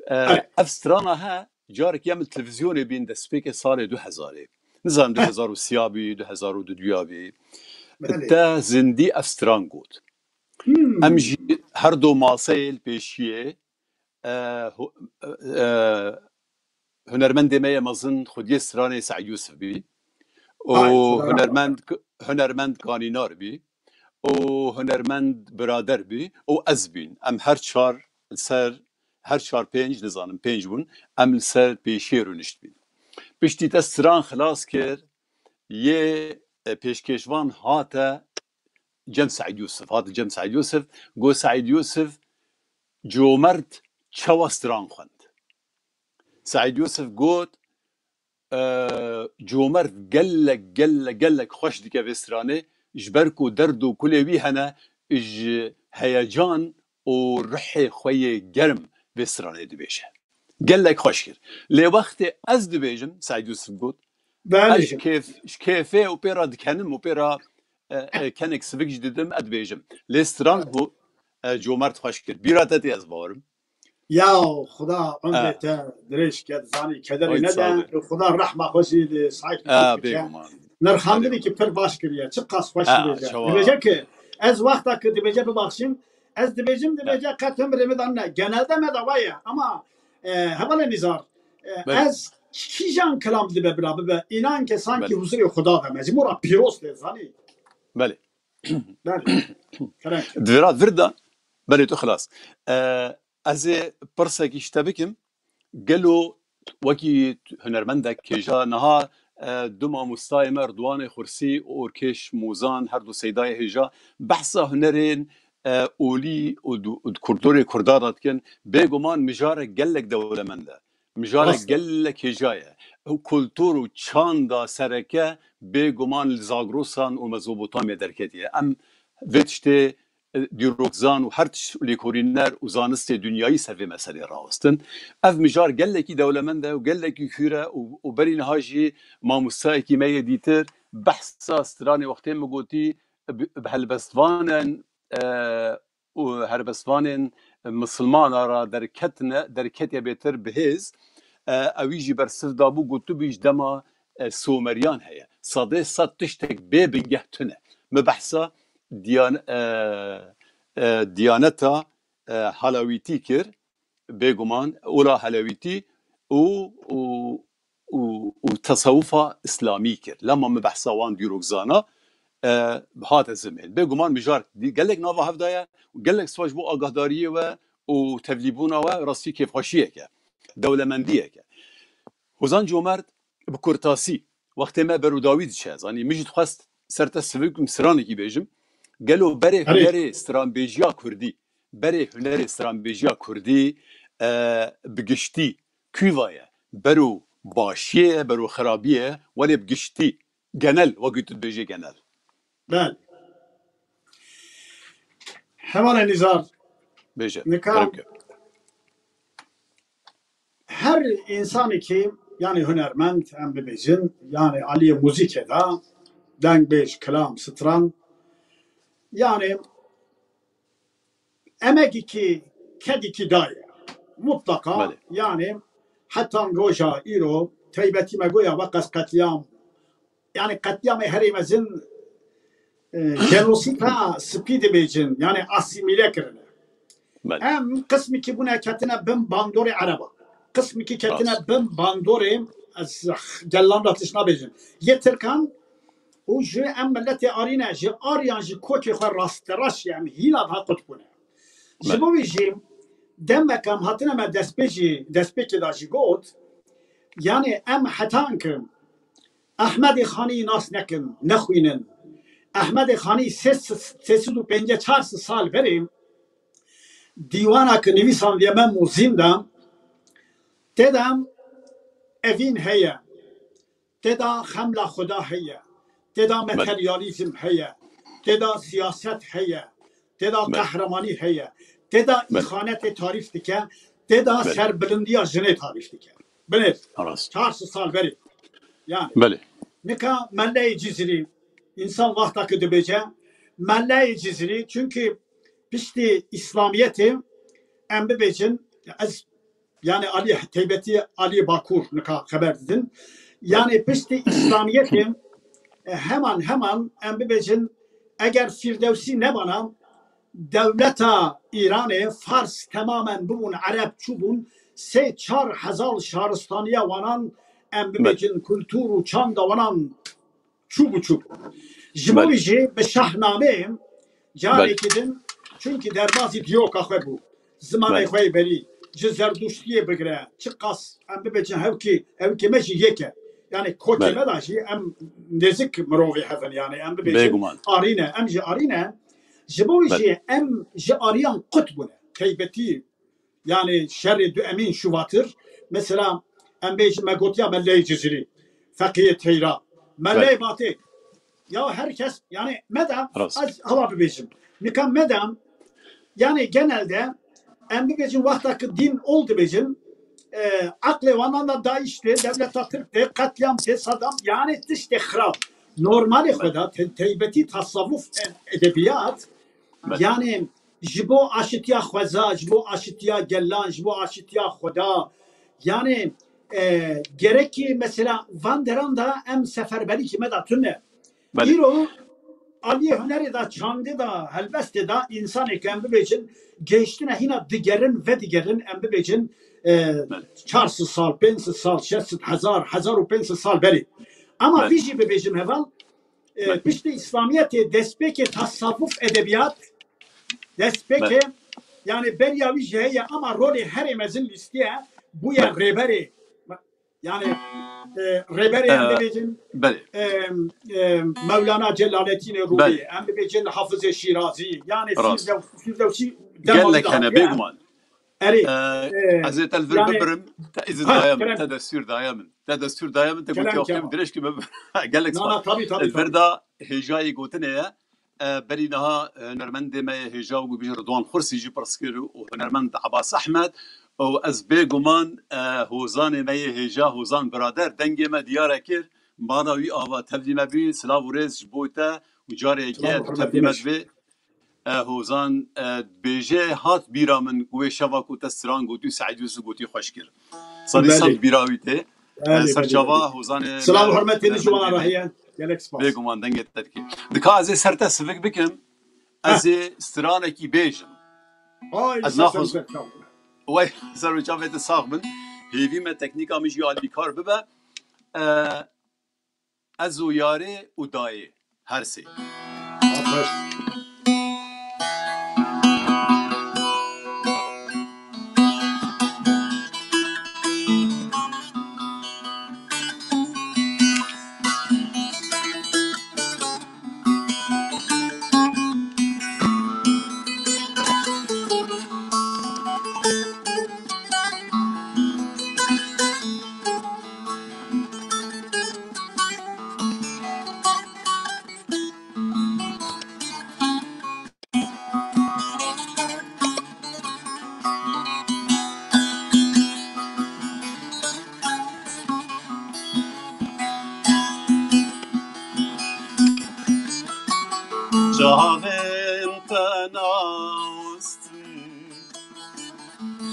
E, Evet. Ev strana he, carek em li televîzyonê bîn destpêkê salê du hezarê. Nizanim du hezar û sê bî, du hezar û duduya bî. Belê. Te zindî ev stran got. Hmm. Em jî her du maseyê li pêşiyê, e, hu-, e, hunermendê me yê mezin xwediyê stranê Seîd Yûsif bî. Û Ay, Xuda rahmet hunermend, hunermend kanînar bî. Û hunermend birader bî û ez bîn. Em her çar li ser, her çar pênc, nizanim, pênc bûn, em li ser pêşiyê rûniştbîn. Piştî te stran xilas kir, yê, e, pêşkêşvan hate cem Seîd Yûsif, hate cem Seîd Yûsif, got, Seîd Yûsif comert çawa stran xwend. Seîd Yûsif got, e, comert gelek, gelek, gelek xweş dike vê stranê, ji ber ku derd û kulê wî hene, ji heyecan û ruhê xwe yê germ vê stranê dibêje. Gelek xweş kir. Lê wextê ez dibêjim, Seîd Yûsif got, Belê. Ez ji kêf-, ji kêfê û pê re dikenim û pê re, e, e, kenek sivik jî didim, ez dibêjim. Lê stran bû, e, comert xweş kir. Bîra te tê ez bawerim. Ya Xuda ömrê te dirêj ke, zanî kederê Ay, nede. Sağ ol. Xuda rehma xwe jî li Saîd Yûsif bike. Bêguman. Nirxandinekî pir baş kiriye. Çiqas xweş dibêje. Dibêje ki ez wexta ki dibêje bibaxşîn, ez dibêjim, dibêje qet ömrê min de ne. Genelde me de wa ye. Ama, e, hevalê Nîzar, e, Belê. Ez kîjan kilam dibe bira bibe. Înan ke sankî Belê. Huzurê Xuda de me. Ji mora pîroz tê zanî. Belê. Belê. Kerem. Di vira vir de, belê tu xilas. E, ez ê pirsekî ji te bikim. Gelo wekî hunermendek kêja niha e, du mamostayê me Ridwanê Xursî û Orkêş Mozan, her du seydayê hêja, behsa hunerên, e, olî û du-, û di kulturê Kurda de dikin. Bêguman mijarek gelek dewlemend e. Mijarek Rast e. gelek hêja ye. Ew kultur û çanda sereke bêguman li Zagrosan û Mezopotamya derketiye. Em vê tiştê, e, dîrokzan û her tişt lêkolîner û zanistê dinyayî ser vê meselê rawestin. Ev mijar gelekî dewlemend e û gelekî kûr e û, û berî niha jî mamostayekî me yê dîtir behsa stranê wextê min gotî, bi, bi helbestvanên, e, û helbestvanên misilmana re derketine, derketiye bêtir bi hêz, e, ewî jî bersiv dabû, gotibû ji dema, e, Someriyan heye. Sedê sed tiştek bê bingeh tune. Min behsa diyan-, e, e, diyaneta, e, Halawîtî kir, bêguman ola Halawîtî û, û, û, û tesewufa îslamî kir. Lema min behsa wan dîrokzana, e, hate ziman. Bêguman mijar di-, gelek nava hev de ye û gelek spas ji bo agahdariyê we û tevlîbûna we, rastî kêfxweşiyek e, dewlemendiyek e. Hozan Comerd, bi kurtasî, wextê me berodawî diçe, zanî, min jî dixwest ser te sivik û stranekî bêjim. Gelo berê Erê. hunerê stranbêjiya kurdî, berê hunerê stranbêjiya kurdî, e, bi giştî kûva ye? Bero başiyê ye, bero xerabiyê ye, welê bi giştî, genel, wekî tu dibêjê genel. Belê. Hevalê Nîzar, Bêje, nika kerem ke. Her însanekî, yanî hunermend, em bibêjin, yanî aliyê muzîkê de, dengbêj, kilam, stran, yanî emegekî kedekî daye. Mutlaka, Belê. yanî hetan roja îro, teybetî me goya weqas qetlîam, yanî qetlîamê herê mezin, e, genosîta spî dibêjin, yanî asîmîle kirine. Belê. Em qismekî bûne ketine bin bandorê Ereba. Qismekî ketine Rast. bin bandorê, ez gelan da tişt nabêjim, yê Tirkan û ji em miletê Arîne, ji Aryan ji kokê xwe rastereş em hîna daha qut bûne. Ji Belê. bo wî jî demek em hatine me destpêjî, destpêkê de jî got, yanî em hetan ki Ehmedê Xanî nas nekin, nexwînin. Ehmedê Xanî sê sed, sê sed û pêncî çar sed sal berê dîwana ki nivîsandiye me Muzîn de, tê de evîn heye, tê de xemla Xuda heye, tê de Belê. materyalîzm heye, tê de siyaset heye, tê de Belê. qehremanî heye, tê de Belê. îxanetê tarîf dike, tê de Belê. serbilindiya jinê tarîf dike. Binêr, Rast. çar sed sal berê. Yani, Belê. nika Melleyê Cizîrî, însan wexta ki dibêje, Melleyê Cizîrî, çunkî piştî Îslamiyetê, em bibêjin, ez, yani, alî, teybetî alî Bakur nika xeber didin. Yani, piştî Îslamiyetê, e, heman, heman, em bibêjin, eger Firdewsî nebana, dewleta Îranê, Fars temamen bibûn Ereb çûbûn, sê çar hezar şaristaniya wanan, em Belê. bibêjin, kultur û çanda wanan çûbû çûbû. Ji bo Belê. wî jî bi Şahnameyê carekî Belê. din, çunkî derbazî dîroka xwe bû. Zimanê Belê. xwe yê berî, ji Zerduştiyê bigire, çiqas em bibêjin hevkî, hevkî me jî yek e. Yani kokê Belê. me de jî em nêzik mirovê hev in, yani em bibêjin Bêguman. Arîne, em jî Arîne. Ji bo wî Belê. jî em ji Aryan qut bûne. Teybetî, yani şerê du emîn Şuvatir, mesela em bêjin me gotiya Melleyê Cizîrî, Feqiyê Teyra, Melleyê Belê. Batê. Ya her kes, yani me de Rast. ez hava bibêjim. Nika me de, yani genelde em bibêjin wexta ki dîn ol dibêjin, e, aqlê wanan da DAIŞ tê, dewleta Tirk tê, qetlîam tê, Saddam, yani tiştê xirab. Normalê xwe de te-, teybetî tasavvuf, e, edebiyat, Belê. yani ji bo aşitiya xweza, ji bo aşitiya gelan, ji bo aşitiya Xweda, yani, e, gerekî mesela van deran da em seferberîkî me de tune. Belê. Îro aliyê hunerê de, çandê de, helbestê de, însanê ke em bibêjin, gehiştine hîna digerin, vedigerin, em bibêjin, e, Belê. çar sed sal, pênc sed sal, şeş sed, hezar, hezar û pênc sed sal berê. Ama Belê. vî jî bibêjim heval, e, Belê. piştî Îslamiyetê destpêkê tasavvuf edebiyat, destpêkê, Belê. yani beriya wî jî heye, ama rolê herê mezin lîstiye, bûye Belê. rêberê. Yani E, Rêberê em Ee, bibêjin, belê. e, e, Mewlana Celaleddînê Rûmî, Belê. em bibêjin Hafizê Şîrazî, yani Rast. Firdevs-, Firdevsî dema Gelek wî de hene, hatiye. Bêguman. Erê, Ee, e, ez ê te li vir yani bibirim, te îzin Ha, daye min, kerem. te destûr daye min. Te destûr daye min, te Kerem, gotiya xwe kerem. dirêj ki bibirim. Gelek Na, spas. na, tabii, tabii, Li vir tabii. da hêjayê gotinê ye. E, berî niha, e, hunermendê me yê hêja û bibêje Ridwan Xursî jî pirs kir û hunermend Ebas Ehmed û ez bêguman, e, hozanê me yê hêja, Hozan Birader dengê me diyare kir. Bana wî ava tevlî me bî. Silav û rêz ji bo te û carê yekê Silav û hurmetê tevlî me me ji dibê. E, Hozan, e, dibêje, hat bîra min wê şeva ku te stran gotî û Seîd Yusuf gotî xweş kir. Serî Belê. ser bîra wî tê. E, Belê, ser belê, çava belê. Hozanê Silav û me, hurmetê min ji wan re heye. Gelek spas. Bêguman dengê te dikê. Dika ez ê ser te sivik bikim, Heh. ez ê stranekî bêjim. Ay, Ez ser naxwaz- ser çav. Wey, ser û çavê te sax bin. Hêvî me teknîka min jî alîkar bibe. E, ez û yarê û dayê. Her sê. Aferin. Çavên te nawestin,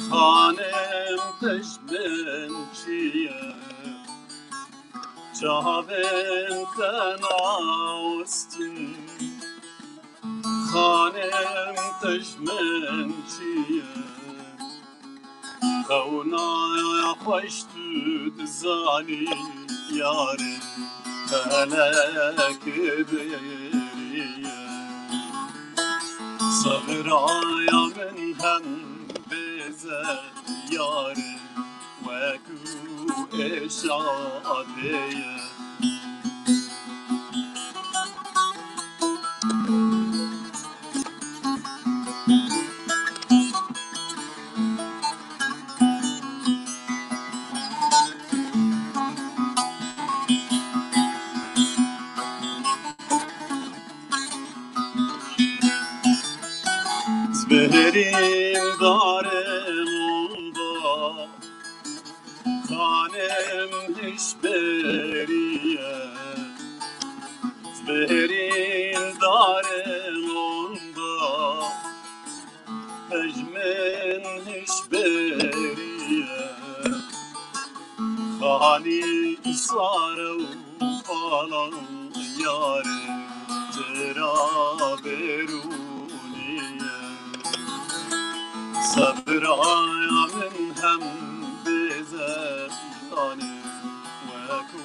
xanim te ji min çi ye? Çavên te nawestin, xanim te ji min çi ye? Xewna xweş tu dizanî, yarê felek bêriye. Sebiraya min hem bêze, yarê, wekû êşa dê ye. Zbêrîn darê min da, xanim hişbêrî ye. Zbêrîn darê min da, pejmên hişbêrî ye. Xanî sare û falan, yare, tira bêrûnî ye. Sebiraya min hem bêze, yare, wekû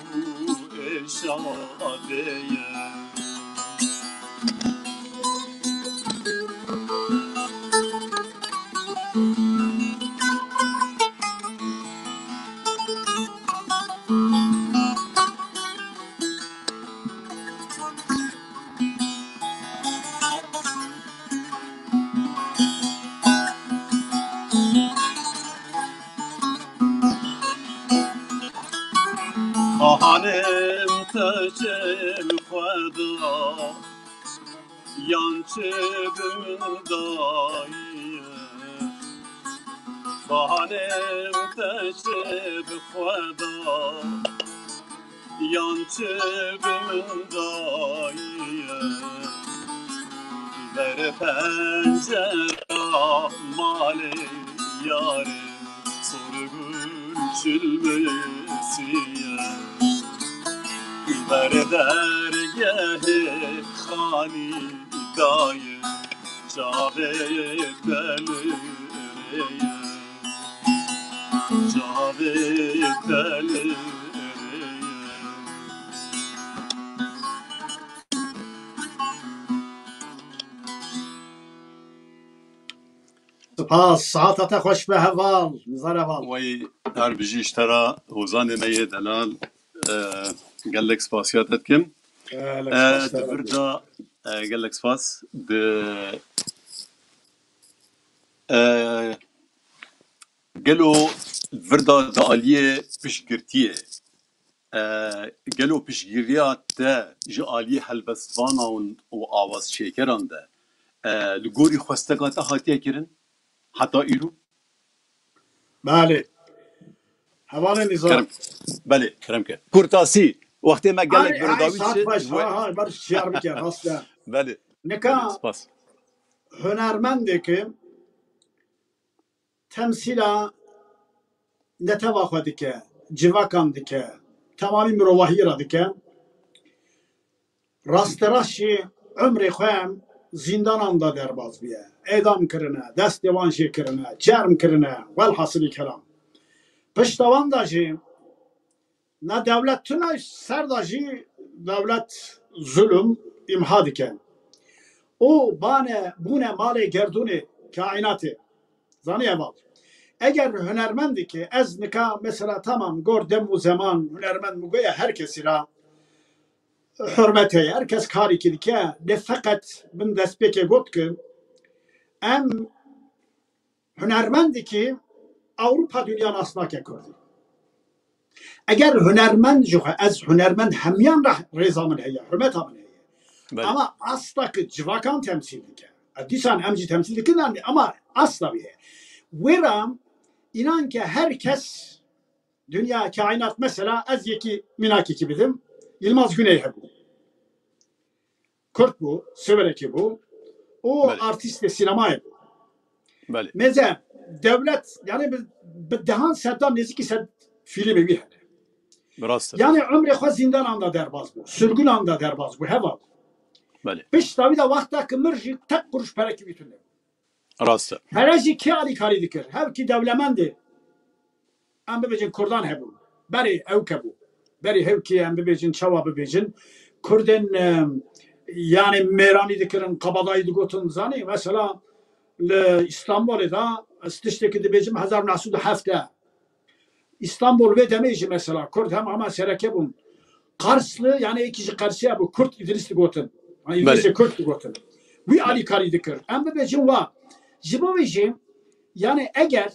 êşa dê ye. Xanim te çi bi xwe da, yan çi bi min daye? Xanim te çi bi xwe da, yan çi bi min daye? Ber pencera malê yarê, sorgul çilmesiye. Ber dergehê xanî dayê, çavê te li rê ye. Çavê te li rê ye. Spas, saeta te xweş be heval, nizar heval. Wey, her bijî ji te re, hozanê me yê delal. E, gelek spasiya te dikim. Gelek E, spas, di vir de, e, gelek spas. Di, e, gelo vir de di aliyê piştgirtiyê, e, gelo piştgiriya te ji aliyê helbestvana û, û awazçêkeran de, e, li gorî xwesteka te hatiye kirin heta îro? Belê. Hevalê Nizam. Kerem. Belê, kerem ke. Kurtasî, wextê me gelek Ay, ay, berodawî saat dişe, baş, we- ha, ha, ber şiyar bike, rast e. Belê. Nika Belê, spas. Hunermendê ki temsîla neteva xwe dike, civakan dike, temamî mirovahiyê re dike. Rasterast jî umrê xwe zîndanan de derbas bûye. Êdam kirine, destê wan jê kirine, çerm kirine, welhasilî kelam. Pişta wan de jî na dewlet tune ser de jî dewlet zulm îmha dike. Û bane bûne malê gerdûnê kaînatê. Zanî heval. Eger hunermendekî, ez nika mesela tamam gor dem û zeman hunermend mi goya her kesî ra hurmet heye, her kes karîkî dike, lê feqet bin destpêkê got ki em hunermendekî Ewropa dinya nas nake Kurdî. Eger hunermend ji xwe, ez hunermend hemiyan re rêza min heye, hurmeta min heye. Belê. Ama asta ki civakan temsîl dike. E, dîsan em jî temsîl dikin, ama asta wî heye. Wê re înan ke her kes dinya kaînat mesela ez yekî mînakekî bidim, Yilmaz Güney hebû. Kurd bû, Sivirekî bû û Belê. artîstê sînemayê bû. Belê. Mêze dewlet, yani bi, bi dehan sedan nêzîkî sed fîlmê wî hene. Rast e. Yani umrê xwe zîndanan da derbas bû, sirgunan da derbas bû, heval. Belê. Pişta wî de wexta ki mir jî tek kuruş perekî wî tune. Rast e. Pere jî kê alîkarî dikir? Hevkî dewlemendê. Em bibêjin Kurdan hebûn. Berê ewke bû. Berê hewkê em bibêjin, çawa bibêjin? Kurdên, e, yani mêranî dikirin, kabadayî digotin, zanî? Mesela li Îstanbulê de ez tiştekî dibêjim hezar neh sed û heft de. Îstanbul vê demê jî mesela Kurd hem hema sereke bûn. Qarsli, yani êkî ji Qersê hebû, Kurd Îdrîs digotin. Yani Belê. Îdrîsê Kurd digotin. Wî Belê. alîkarî dikir. Em bibêjin wa. Ji bo wî jî, yani eger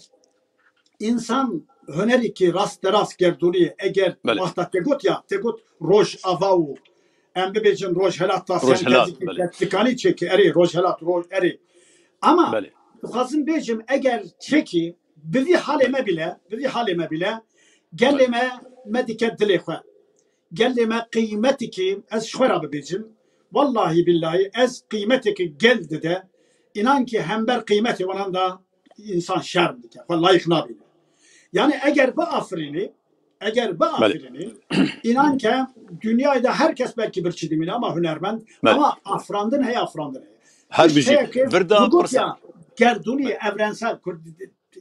însan hunerî ki rast derast gerdûnî, eger Belê. wexta te got ya, te got Rojava û em bibêjin Rojhelat ta Rojhelat, sentezîkî belê. sentezîkanî çêkî, erê Rojhelat, Roj, erê. Ama Belê. dixwazim bêjim, eger çêkî bi vî halê me bile, bi vî halê me bile, gelê me, me dike dilê xwe. Gelê me qîmetekî, ez ji xwe re bibêjim, wellahî billahî ez qîmetekî gel dide, înan ki hember qîmetê wanan da însan şerm dike, xwe layîq nabîne. Yani eger biafirînî, eger Belê. biafirînî, înan ke dinyayê de her kes belkî birçî dimîne ama hunermend, Belê. ama afirandin heye, afirandin heye. Her Tişt bijî. heye ki Vir de bi got pirsa. ya, gerdûnî, Belê. evrensel, Kurd,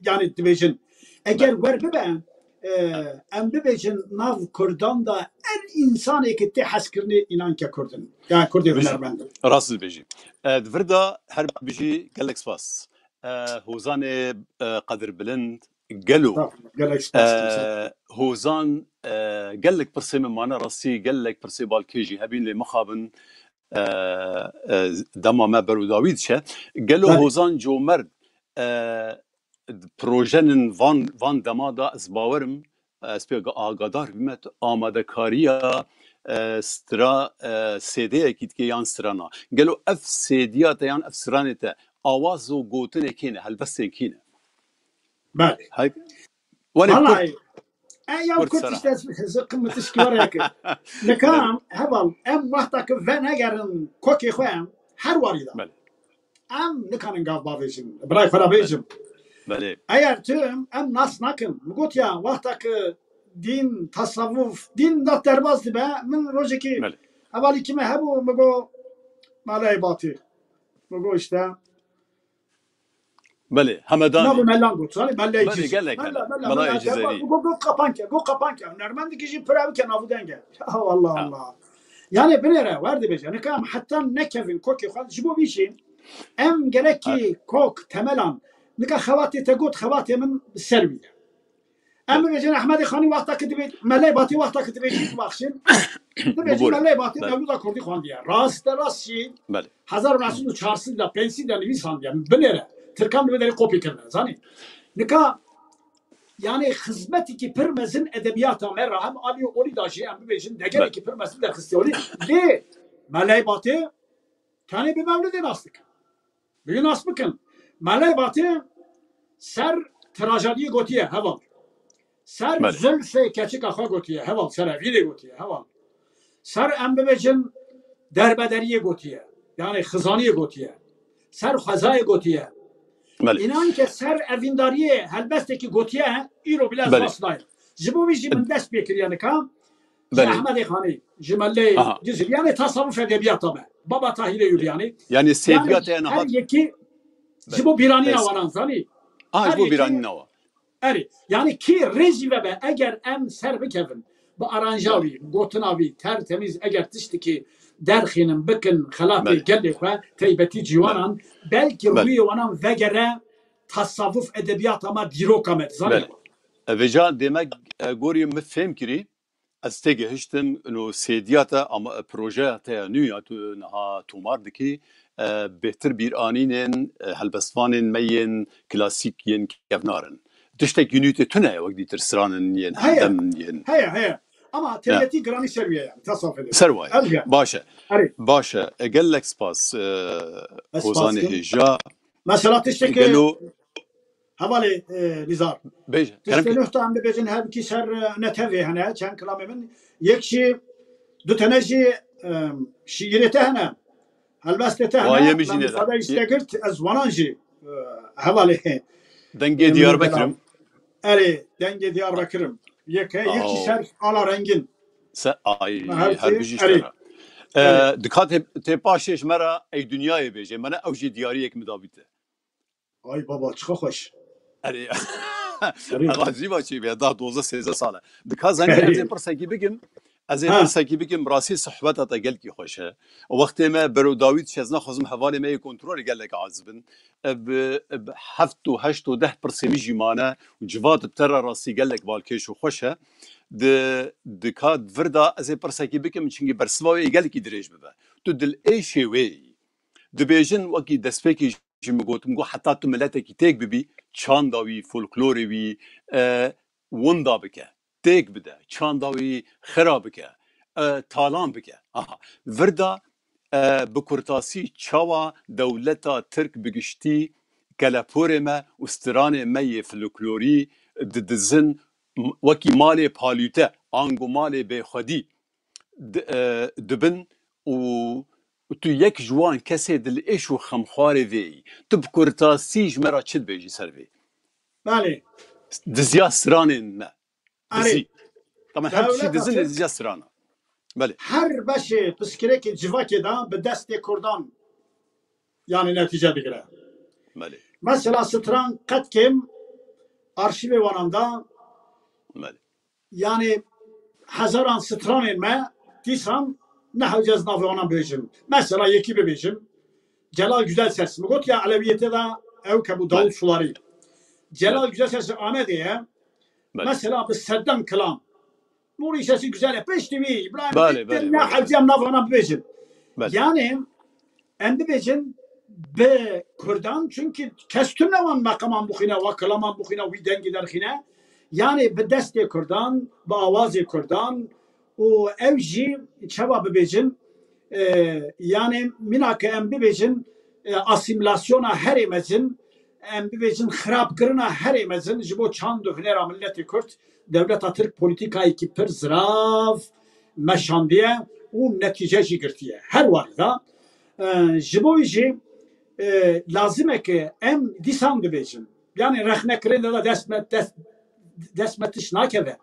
yani dibêjin. Eger Belê. wer bibe, e, em bibêjin nav Kurdan da her insanê ki tê hezkirinê înan ke Kurd in. Yani Kurdê Bijî. hunermend in. Rast dibêjî. E, di vir de her bijî gelek spas. E, Hozanê, e, Qedirbilind, gelo, Sağ ol, gelek spas, e, Hozan, e, gelek pirsê min mane rastî, gelek pirsê balkê jî hebîn lê mixabin, e, e, dema me berûdawî diçe. Gelo Belê. Hozan Comerd, e, projenin van, van dema da ez bawerim, ez pê agadar bîme, tu amadekariya, e, stra, e, C D'yekî dike yan strana. Gelo ev C D'ya te yan ev stranê te awaz û gotinê kê ne, helbestên kî ne? Belê. Hay, welê Vallahi, kurt, e, ya kurt kurt sera. işte, ez, ez qimitiş ki var ya ki. Nikam, heval, em wexta ki venegerin kokê xwe, her warî da. Belê. Em nikanin gav bavêjin. Birayê xwe re bêjim. Belê. Eger tu em nas nakin. Min got ya, wexta ki dîn, tasavvuf, dîn da derbas dibe, min rojekî Belê. hevalîkî me hebû, min got, Maleyê Batî. Min got işte, Belê, hemedanê. Navê Melan got, zanî, Melayê Belê, Cizî. gelek, Mela, gelek. Mela, Melayê Mela, Cizerî. Go, go, go, kapanke, go, kapanke. Nermendikî jî piravike navû denge. Ya Allah, Ha. Allah. Yani binêre, wer dibêje. Nika em heta nekevin kokê xwe, ji bo vî jî em gerekî Ha. kok, temelan. Nika xebatê te got, xebatê min bi ser wî ye. Em bibêjin Ehmedê Xanî wexta ki dibêjin, Melê Batî wexta ki dibêjin, baxşin. Dibêjin Melê Batî mewlûda Kurdî xwendiye. Rast de rast jî hezar û neh sed û çar sed de pênc sed de nivîsandiye. Binêre. Tirkan li vê derê kopî kirine. Zanî. Nika, yani, xizmetekî pir mezin edebiyata me re hem aliyê olî da jî em bibêjin, degerekî pir mezin derxistiye olî. Lê Melê Batî tenê bi mewlidê nas dikin. Bi nas bikin. Melê Batî ser trajediyê gotiye, heval. Ser Belê. Zulfê keçika xwe gotiye, heval. Ser evînê gotiye, heval. Ser, em bibêjin, derbederiyê gotiye. Yani xizaniyê gotiye. Ser xwezayê gotiye. Belê. Înan ke ser evîndariyê helbestekî gotiye, îro bile Belê. Rast nayê. Ji bo wî jî min dest pê kiriye nika. Ji Belê. Ehmedê Xanî, ji Melê Aha. Cizîr. Yani tasavvuf edebiyata me. Baba Tahirê Yuryanî. Yani sêdiya te her niha yekî ji bo bîranîna Belê. Wanan zanî. Aha, ji Her bo yekî bîranîna wan. Erê, yani kî rêzî vebe, eger em ser bikevin, bi aranja Belê. Wî, gotina wî, tertemiz, eger tiştekî derxînin, bikin, xelatê Belê. Gelê xwe, teybetî ciwanan, Belê. Belkî Belê. Rûyê wanan vegere tasavvuf edebiyata me, dîroka me, dizanî Belê. Ev vêca dêmek, e, gorî min fêm kirî, ez têgihiştim, ino sêdiya te ama, e, projeya te ya nû ya tu niha tomar dikî, e, bêhtir bîranînên, e, helbestvanên me yên klasîk yên kevnar in. Tiştek unîtê tune ye, wek dîtir stranên yên Heye. Hemdem yên. Heye, heye. Ama Ya. Tevlîtî giranî ser wî ye yani, tasavvuf edebiyat. Ser wayê. Elbette. Baş e. Erê. Baş e. E, gelek spas, e, Ez spas Hozanê kim? Hêja. Mesela tiştekî Gelo Hevalê, e, Nizar. Bêje, kerem Tiştê ke. Nuh ta em bibêjin her bikî ser, e, netevê hene, çend kilamê min. Yek jî, du tene jî, e, şiîrê te hene. Helbestê te hene. Wa yê min jî nêda. Müsaade işte girt, ez wanan jî, e, hevalê. Dengê Diyarbekir im. Erê, dengê Diyarbekir im. Yek e, yek jî Aw. Ser Ala Rengîn. Se, ay, Her her şey, bijî erê. Te re. Erê. E, dika tê, tê paşê ji me re ey dinyayê bêje. Me ne ew jî diyariyek min da bîte. Ay baba, çiqa xweş. Erê. Erê. Eva cîva çî be, da dozdeh sêzdeh sal e. Dika zengî Erê. Ez ê pirsekî bikim. Ez ê Ha. Pirsekî bikim, rastî sohbeta te gelkî xweş e. Wextê me bero dawî diçe, ez naxwazim hevalê me yê kontrolê gelek aciz bin. E, bi, bi heft û heşt û deh pirsê min jî mane û civat bi te re rastî gelek balkêş û xweş e. Di, dika vir de ez ê pirsekî bikim, çimkî bersiva wê gelekî dirêj bibe. Tu dilêşê wê yî. Dibêjin wekî destpêkê jî min got, min got, heta tu miletekî têk bibî, çanda wî, folklorê wî, e, winda bike, têk bide, çanda wî xira bike, e, talan bike. Aha. Vir de, e, bi kurtasî çawa dewleta Tirk bi giştî keleporê me û stranê me yê folklorî didizin, m-, wekî malê palûte, ango malê bêxwedî di-, e, dibin û tu yek ji wan kesê dilêş û xemxwarê vê yî. Tu bi kurtasî ji me re çi dibêjî ser vê? Belê. Diziya stranên me. Erê. Dizî. Tamam, her tiştî Dewleta dizin Tirk diziya strana. Belê. Her beşê piskirêkê civakê de bi destê Kurdan, yani, netîce digire. Belê. Mesela stran qet kêm arşîvê wanan de Belê. Yani hezaran stranên me dîsan ne hewce ez navê wana bibêjim. Mesela yekî bibêjim. Celal Güzelses. Mi got ya Elewiyetê de ew ke bû Davut Belê. Sularî. Celal Belê. Güzelses ji Amedê ye. Belê. Mesela bi sedan kilam. Nûrî sesî güzel e. Piştî wî, İbrahim Belê, Bittin, belê, ne belê. Hewce em navê wana bibêjin. Belê. Yani em bibêjin bi Kurdan, çunkî kes tune wan meqaman bixwîne, wa kilaman bixwîne, wî dengî derxîne. Yani bi destê Kurdan, bi awazê Kurdan û ew jî çawa bibêjin, e, yani mîna ke em bibêjin, e, asîmîlasyona herê mezin, em bibêjin xirabkirina herê mezin ji bo çand û hunera miletê Kurd, dewleta Tirk polîtîkayekî pir zirav meşandiye û netîce jî girtiye. Her warî de, e, ji bo wî jî, e, lazim e ke em dîsan bibêjin. Yani rexnekirin de dest me, dest, dest me tişt nakeve.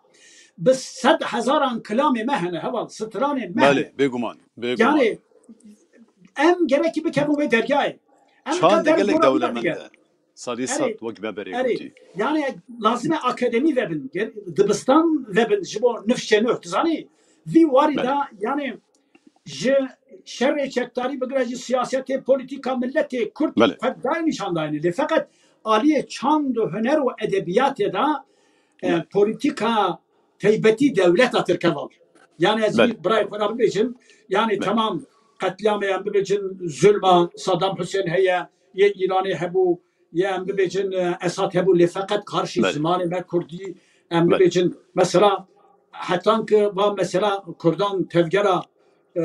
Bi sed hezaran kilamê me hene, heval, stranên me Belê, hene. Bêguman, bêguman. Yani em gerekî bikevin wê deryayê. Em Çand gelek dewlemend e. Sadî Erê, sad wek me berê erê. Gotî. Yani lazim e akademî vebin, ger-, dibistan vebin ji bo nifşê nû. Tu zanî, vî warî Belê. Da yani ji şerê çekdarî bigire ji siyasetê, polîtîka miletê Kurd Belê. Xwe dayê nîşan dayne. Lê feqet aliyê çand û huner û edebiyatê de e, polîtîka teybetî dewleta Tirkevan. Yani ez Belê. Birayê xwe re bibêjim, yani Belê. Tamam qetlîamê em bibêjin, zulma Saddam Hussein heye, yê Îranê hebû, yê em bibêjin, e, Esad hebû, lê feqet karşî Belê. Zimanê me kurdî em Belê. Bibêjin. Mesela hetan ki va mesela kurdan tevgera, e,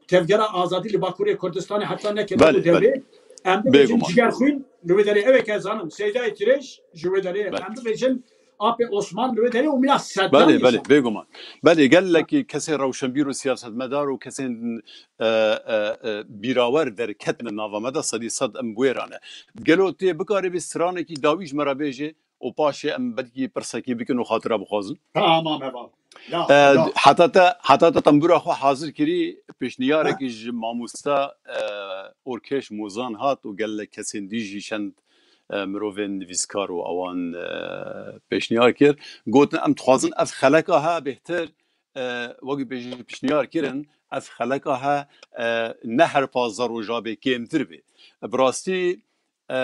tevgera azadî li Bakurê Kurdistanê heta nekiribû Belê, dewê, belê. Em bibêjin Bêguman. Cigerxwîn, li wê derê ew ê ke zanim, Seydayê Tirêj, ji wê derê Belê. Em bibêjin Apê Osman li wê derê û mîna Seddamê Belê, belê, jî. Bêguman. Belê, gelekî kesên rewşenbîr û siyasetmedar û kesên, e, e, e, bîrawer derketine nava me de, sedî sed em wê re ne. Gelo tê bikarê vê stranekî dawî ji me re bêjê û paşê em belkî pirsekî bikin û xatira bixwazin? Tamam, heval. Ya, E, ya. Heta te, heta te tembûra xwe hazir kirî, pêşniyarekî ji mamosta, e, Orkeş Mozan hat û gelek kesên dî jî çend, e, mirovên nivîskar û awan, e, pêşniyar kir. Gotin, em dixwazin ev xeleka he bêhtir, e, wekî pêşî pêşniyar kirin, ev xeleka he, e, ne her pazdeh roja bê, kêmtir bê. Bi rastî, e,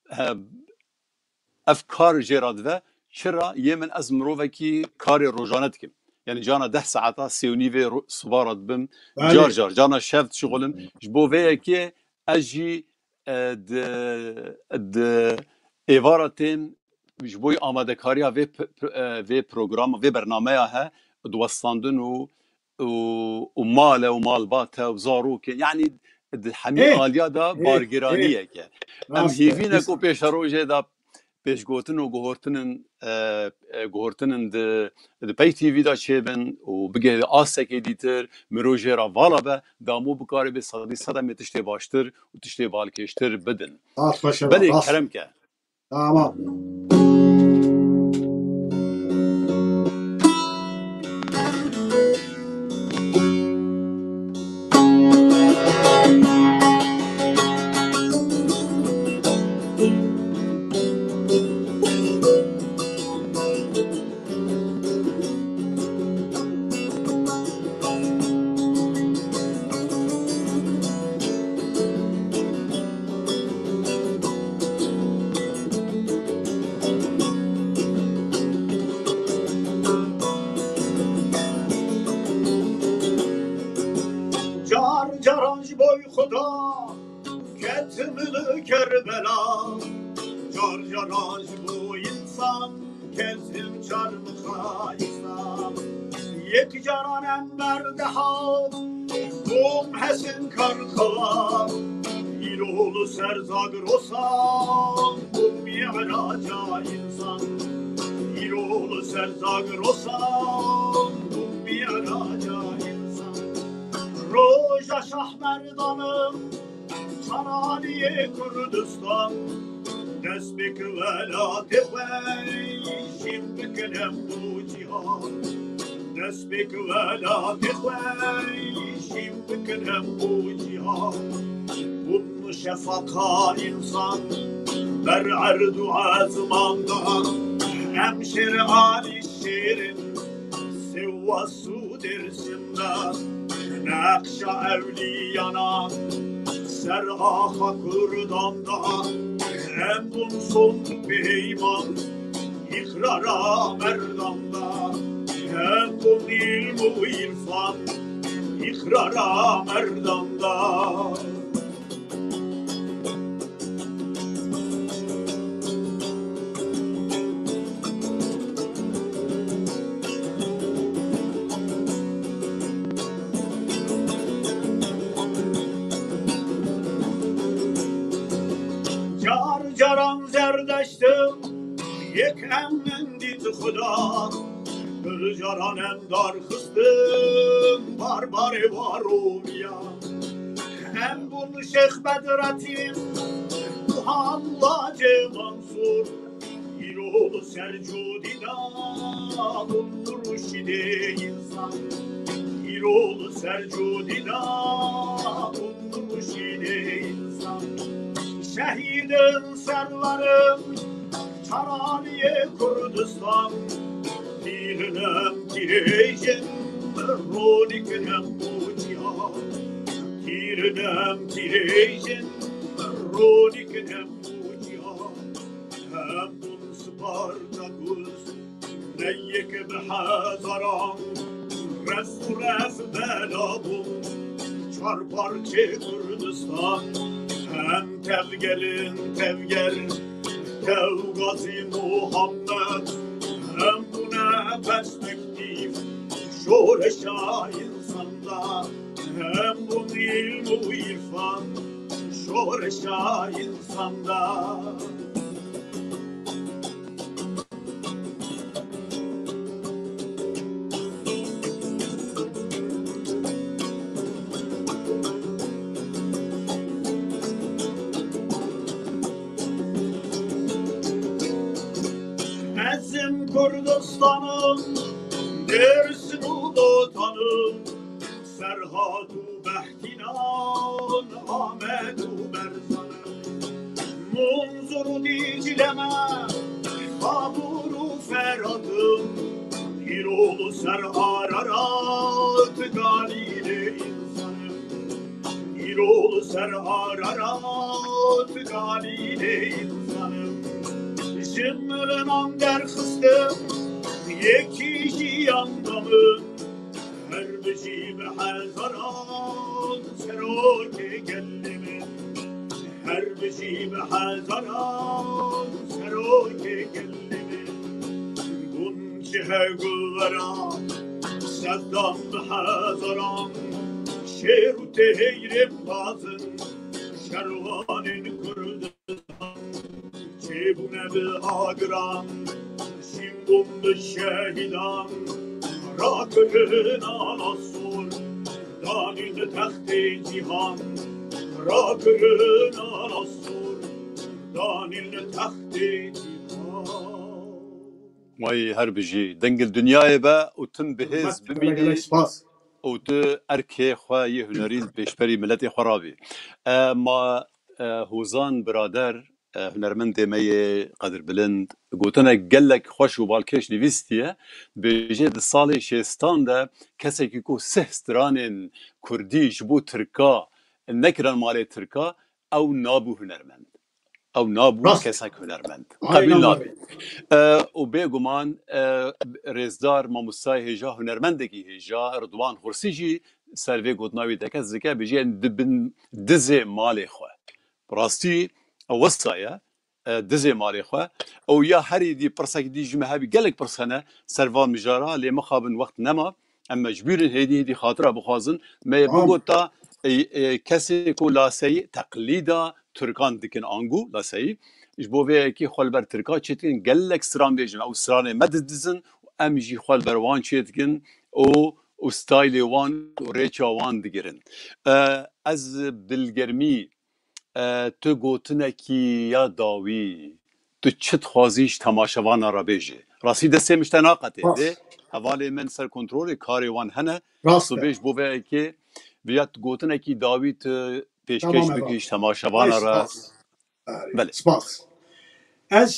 he, ev kar jê re dive. Çira yê min, ez mirovekî karê rojane dikim. Yani cana deh saeta sê û nîvê ro-, siba re dibim. Belê. Car car, cana şev dişixulim. Ji bo vê yekê ez jî, e, di, di êvara tên ji bo amadekariya vê p-, p-, e, vê programa, vê bernameya he, diwestandin û û, û mal e û malbat e û zarok e. Yani di hemî Ê, aliya de ê, bargiraniyek e. Em Rast e. Hêvî ne ku pêşerojê de pêşgotin û guhortinin, e, e, guhortinin di, di Pey T V de çêbin û bigihê astekê dîtir, mirov jê re vala be, damo bikare bê sedî sed em ê tiştê baştir û tiştê balkêştir bidin. Rast, xweş e, Belê, rast. Kerem ke. Tamam. Car caran ji bo Xuda ketim li Kerbela, car caran ji bo însan ketim çarmixa Îslam. Yek caran em berdeha bûm hesin Karxewa, îro li ser Zagrosan bûm mi'raca însan. Îro li ser Zagrosan bûm mi'raca însan. Roja Şahmerdanim Çaraniyê Kurdistan, dest pêk welatê xwe şîn bikin hemû cîhan. Dest pêk welatê xwe şîn bikin hemû cîhan. Hûn şefaqa însan ber erd û ezman da, em şêr alî şêrin, Sêwas û Dêrsim de, nexşa ewliyana ser axa Kurdan da, em bûn sond û peyman, îqrara merdan da, em bûn îlm û îrfan, îqrara merdan da. Car caran Zerdeştim, yek em min dît Xuda, pir caran em dar xistin barbarê wa Romiya. Em bûn Şêx Bedretîn û Hallacê Mansûr, îro li ser cûdî da bûn rûşînê însan. Îro li ser cûdî da bûn rûşînê însan. Şehîdin serwerin Çaraniyê Kurdistan, tîrin em tîrêjin, ronîkin em bo cîhan. Tîrin em tîrêjin, ronîkin em bo cîhan. Em bûn Spartakus, Yek bi hezaran rest û rez bela bûn çar parçê Kurdistan. Hem tevgerin tevger Tew Gazî Muhammed, hem bûne perspektîf şoreşa insanda, hem bûn îlm û îrfan şoreşa insanda. Ez im Kurdistanim, Dêrsim û Botanim, Serhat û Behtînan, Amed û Berzan, Munzur û Dîcle me, Xabûr û Ferat im, îro li ser Ararat galî lê însan im. Îro li ser Ararat galî lê însan im. Ji milinan derxistim, yekî jiyanda min. Her bijî bi hezaran serokê gelê min. Her bijî bi hezaran serokê gelê min. Bûn çihe gulvera Seddam bi hezaran şêr û teyrê baz in şervanên Kurd. Çêbûne bi agiran, şîn bûn bi şehîdan, rakirin ala sor, danîn li textê cîhan, rakirin ala sor, danîn li textê cîhan. Way her bijî, dengil dinyayê be û tim bi hêz bimînî. Spas. Û tu erkê xwe yê hunerî li pêşberî miletê xwe rabî. E, ma, e, Hozan birader, e, hunermendê me yê qedirbilind, gotinek gelek xweş û balkêş nivîstiye. Dibêje di salê şêstan de kesekî ku sih stranên kurdî ji bo tirka nekirin malê tirka, ew nabû hunermend. Ew nabû Rast. Kesek hunermend. Aynen Qebîl nabî. E, û bêguman, e, rêzdar mamostayê hêja, hunermendekî hêja, Ridwan Xursî jî ser vê gotina wî tekez dike, bijî em dibin dizê malê xwe. Bi rastî ew wisa ye, e, dizê malê xwe. Ew ya herî dî pirsekî dî ji me hebî, gelek pirs hene ser van mijara, lê mixabin wext nema. Em mecbûr in hêdî hêdî xatira bixwazin. Me yê Tamam. bigota, e, e, kesê ku laseyî teqlîda Tirkan dikin angu laseyî. Ji bo vê yekê xwe li ber Tirka çêdikin, gelek stran bêjin. Ew stranê me didizin û em jî xwe li ber wan çêdikin û, û staylê wan û rêça wan digirin. E, ez bi dilgermî E, tu gotinekî ya dawî, tu çi dixwazî ji temaşevanan re bêjî? Rastî destê min ji te naqetê. Rast. Dê hevalê min ser kontrolê karê wan hene. Rast e. Tu bêj bo vê yekê, viya tu gotinekî dawî tu pêşkêş Tamam, bikî heval. ji temaşevanan Ay, re. Spas. Belê. Spas. Ez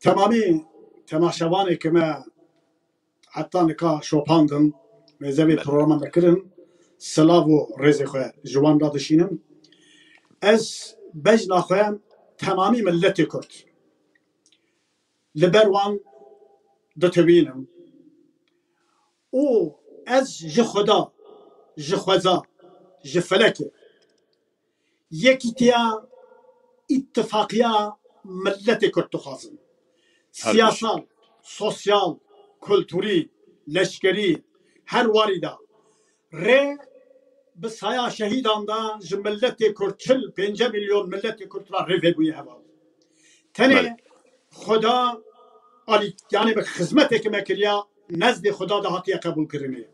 temamî temaşevanê ke me heta nika şopandin, mêze vê Belê. programa me kirin, silav û rêzê xwe ji wan re dişînim. Ez bejna xwe temamî miletê Kurd li ber wan ditewînim û ez ji Xuda, ji xweza, ji felekê, yekîtiya, îtifaqiya miletê Kurd dixwazin. Her Siyasal, sosyal, kulturî, leşkerî, her warî de rê bi saya şehîdan de ji miletê Kurd, çil pênce milyon miletê Kurd re rê vebûye heval. Tenê Belê. Xuda alî, yani bi xizmetê ke me kiriya, nezdê Xuda de hatiye qebûlkirinê.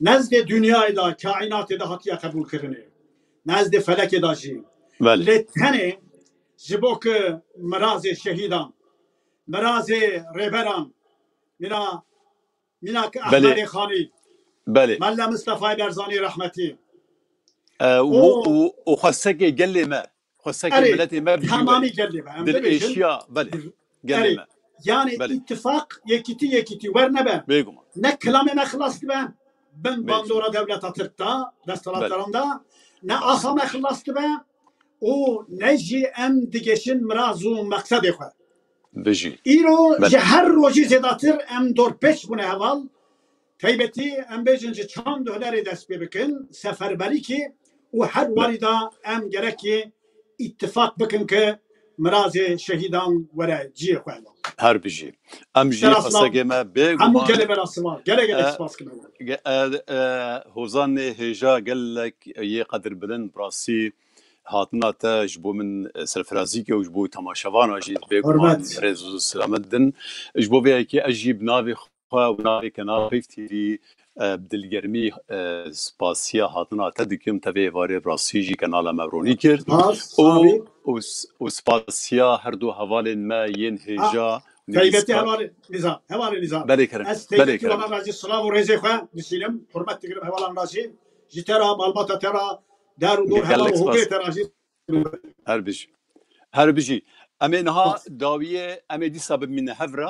Nezdê dinyayê de, kaînatê de hatiye qebûlkirinê. Nezdê felekê de jî. Belê. Lê tenê ji bo ku mirazê şehîdan, mirazê rêberan, mîna, mîna ki Belê. Ehmedê Xanî, Belê. Mela Mistefayê Berzanî rehmetî. E, û, Û û, û xwesekê gelê me, xwesekê Erê, miletê me bijî temamî belê. gelê me. Em Dil bibêjin. êşiya, belê. Gelê Erê, me. yani Belê. îtifaq, yekîtî, yekîtî wer nebe. Bêguman. Ne kilamê me xilas dibe, bin Bêguman. bandora dewleta Tirk de, desthilatdaran Belê. de, ne axa me xilas dibe û ne jî em digêşin miraz û meqsedê xwe. Bijî. Îro Belê. ji her rojî zêdatir em dorpêç bûne heval. Taybetî em bêjin ji çand û hunerê dest pê bikin, seferberîkî û her warî de em gerekî îtifaq bikin ke mirazê şehîdan were cihê xwe. Her bijî. Em jî Sera silav. qesekê me bê Hemû guman, gelê me re silav. Gelek gelek e, spas kirim. ge-, e, e, hozanê hêja gelek yê qedirbilind, bi rastî hatina te ji bo min, e, serfirazîk e û ji bo temaşevana jî bê guman Hurmet. rêz û selamet din. Ji bo vê yekê ez jî bi navê xwe û navê Kenal Peyv T V, e, bi dilgermî, e, spasiya hatina te dikim. Te vê êvarê bi rastî jî kenala me ronî kir. Spas, Û, sabî. û s-, û spasiya her du hevalên me yên hêja, Ah, taybetî nivîskar. hevalê Nizam, hevalê Nizam. Belê kerem, Ez belê taybetî kerem. wana razî silav û rêzê xwe disînim. Hurmet digirim hevalan razî. Ji te re, malbata te re, dar û dor, Gelek heval û spas. hogê te re jî. Her bijî. Her bijî. Em ê niha Spas. dawiyê, em ê dîsa bimîne hev re.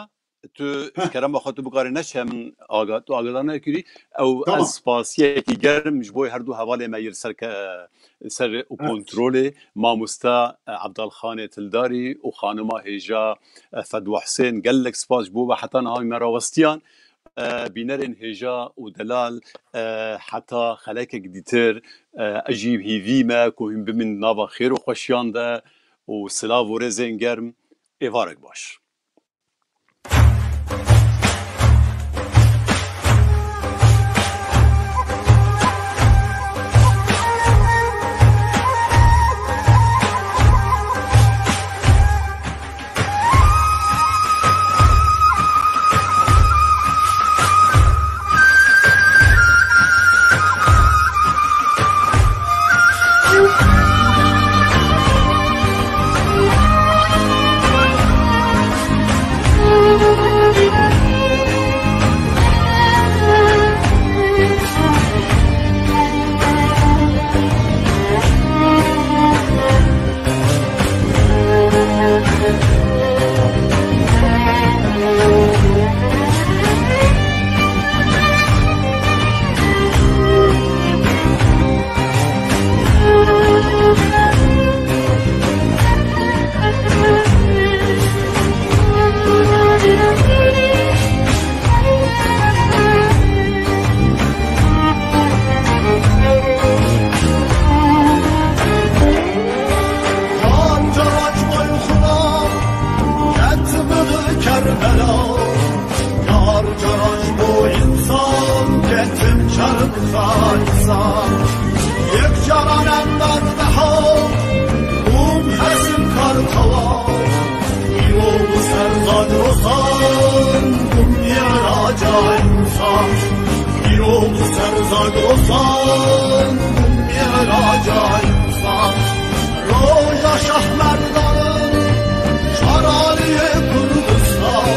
Tu Heh. ji kerema xwe tu bikarî neçe min aga-, tu agadar nekirî. Ew Tamam. ez spasiyekî germ ji bo her du hevalê me yir ser ke-, ser û Evet. kontrolê mamosta, e, Ebdalxanê Tildarî û xanima hêja, e, Fedwa Husên. Gelek spas ji bo we heta niha me rawestiyan. E, bînerên hêja û delal, e, heta xelekek dîtir, e, ez jî hîvî me ku hûn bimîn nava xêr û xweşiyan de û silav û rêzên germ. Êvarek baş. Car cara ji bo Kerbela, car cara ji bo însan ketin çerxa însan. Yek caran em berdeha bûn xesin kar xewa. Îro bi ser Zagrosan bûn mi'raca însan. Îro bi ser Zagrosan bûn mi'raca însan. Roja Şah Merdan, şaraliyê Kurdistan,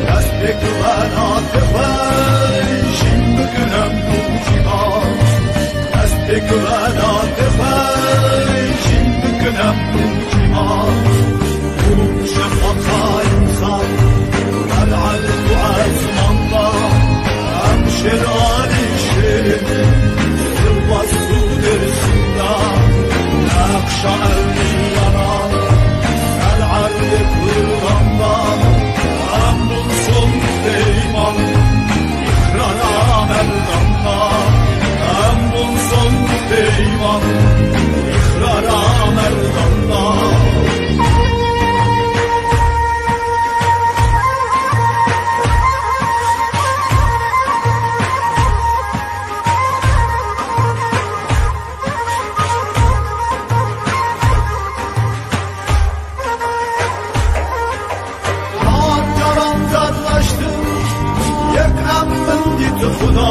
dest pê kivena te xwe jîn bikinem bû cîhan. Dest pê kivena te xwe jîn bikinem bû cîhan. Bû şefaka însan, el erd û esmanda, em şêr alî şêr, Sivas û Dêrsimda, nexşa ewliyana, ser erdê Kurdan da, em bûn son peyman, îqrara merdan da, em bûn son peyman, îqrara merdan da. Car caran zerreştin, yek em min dît Xuda.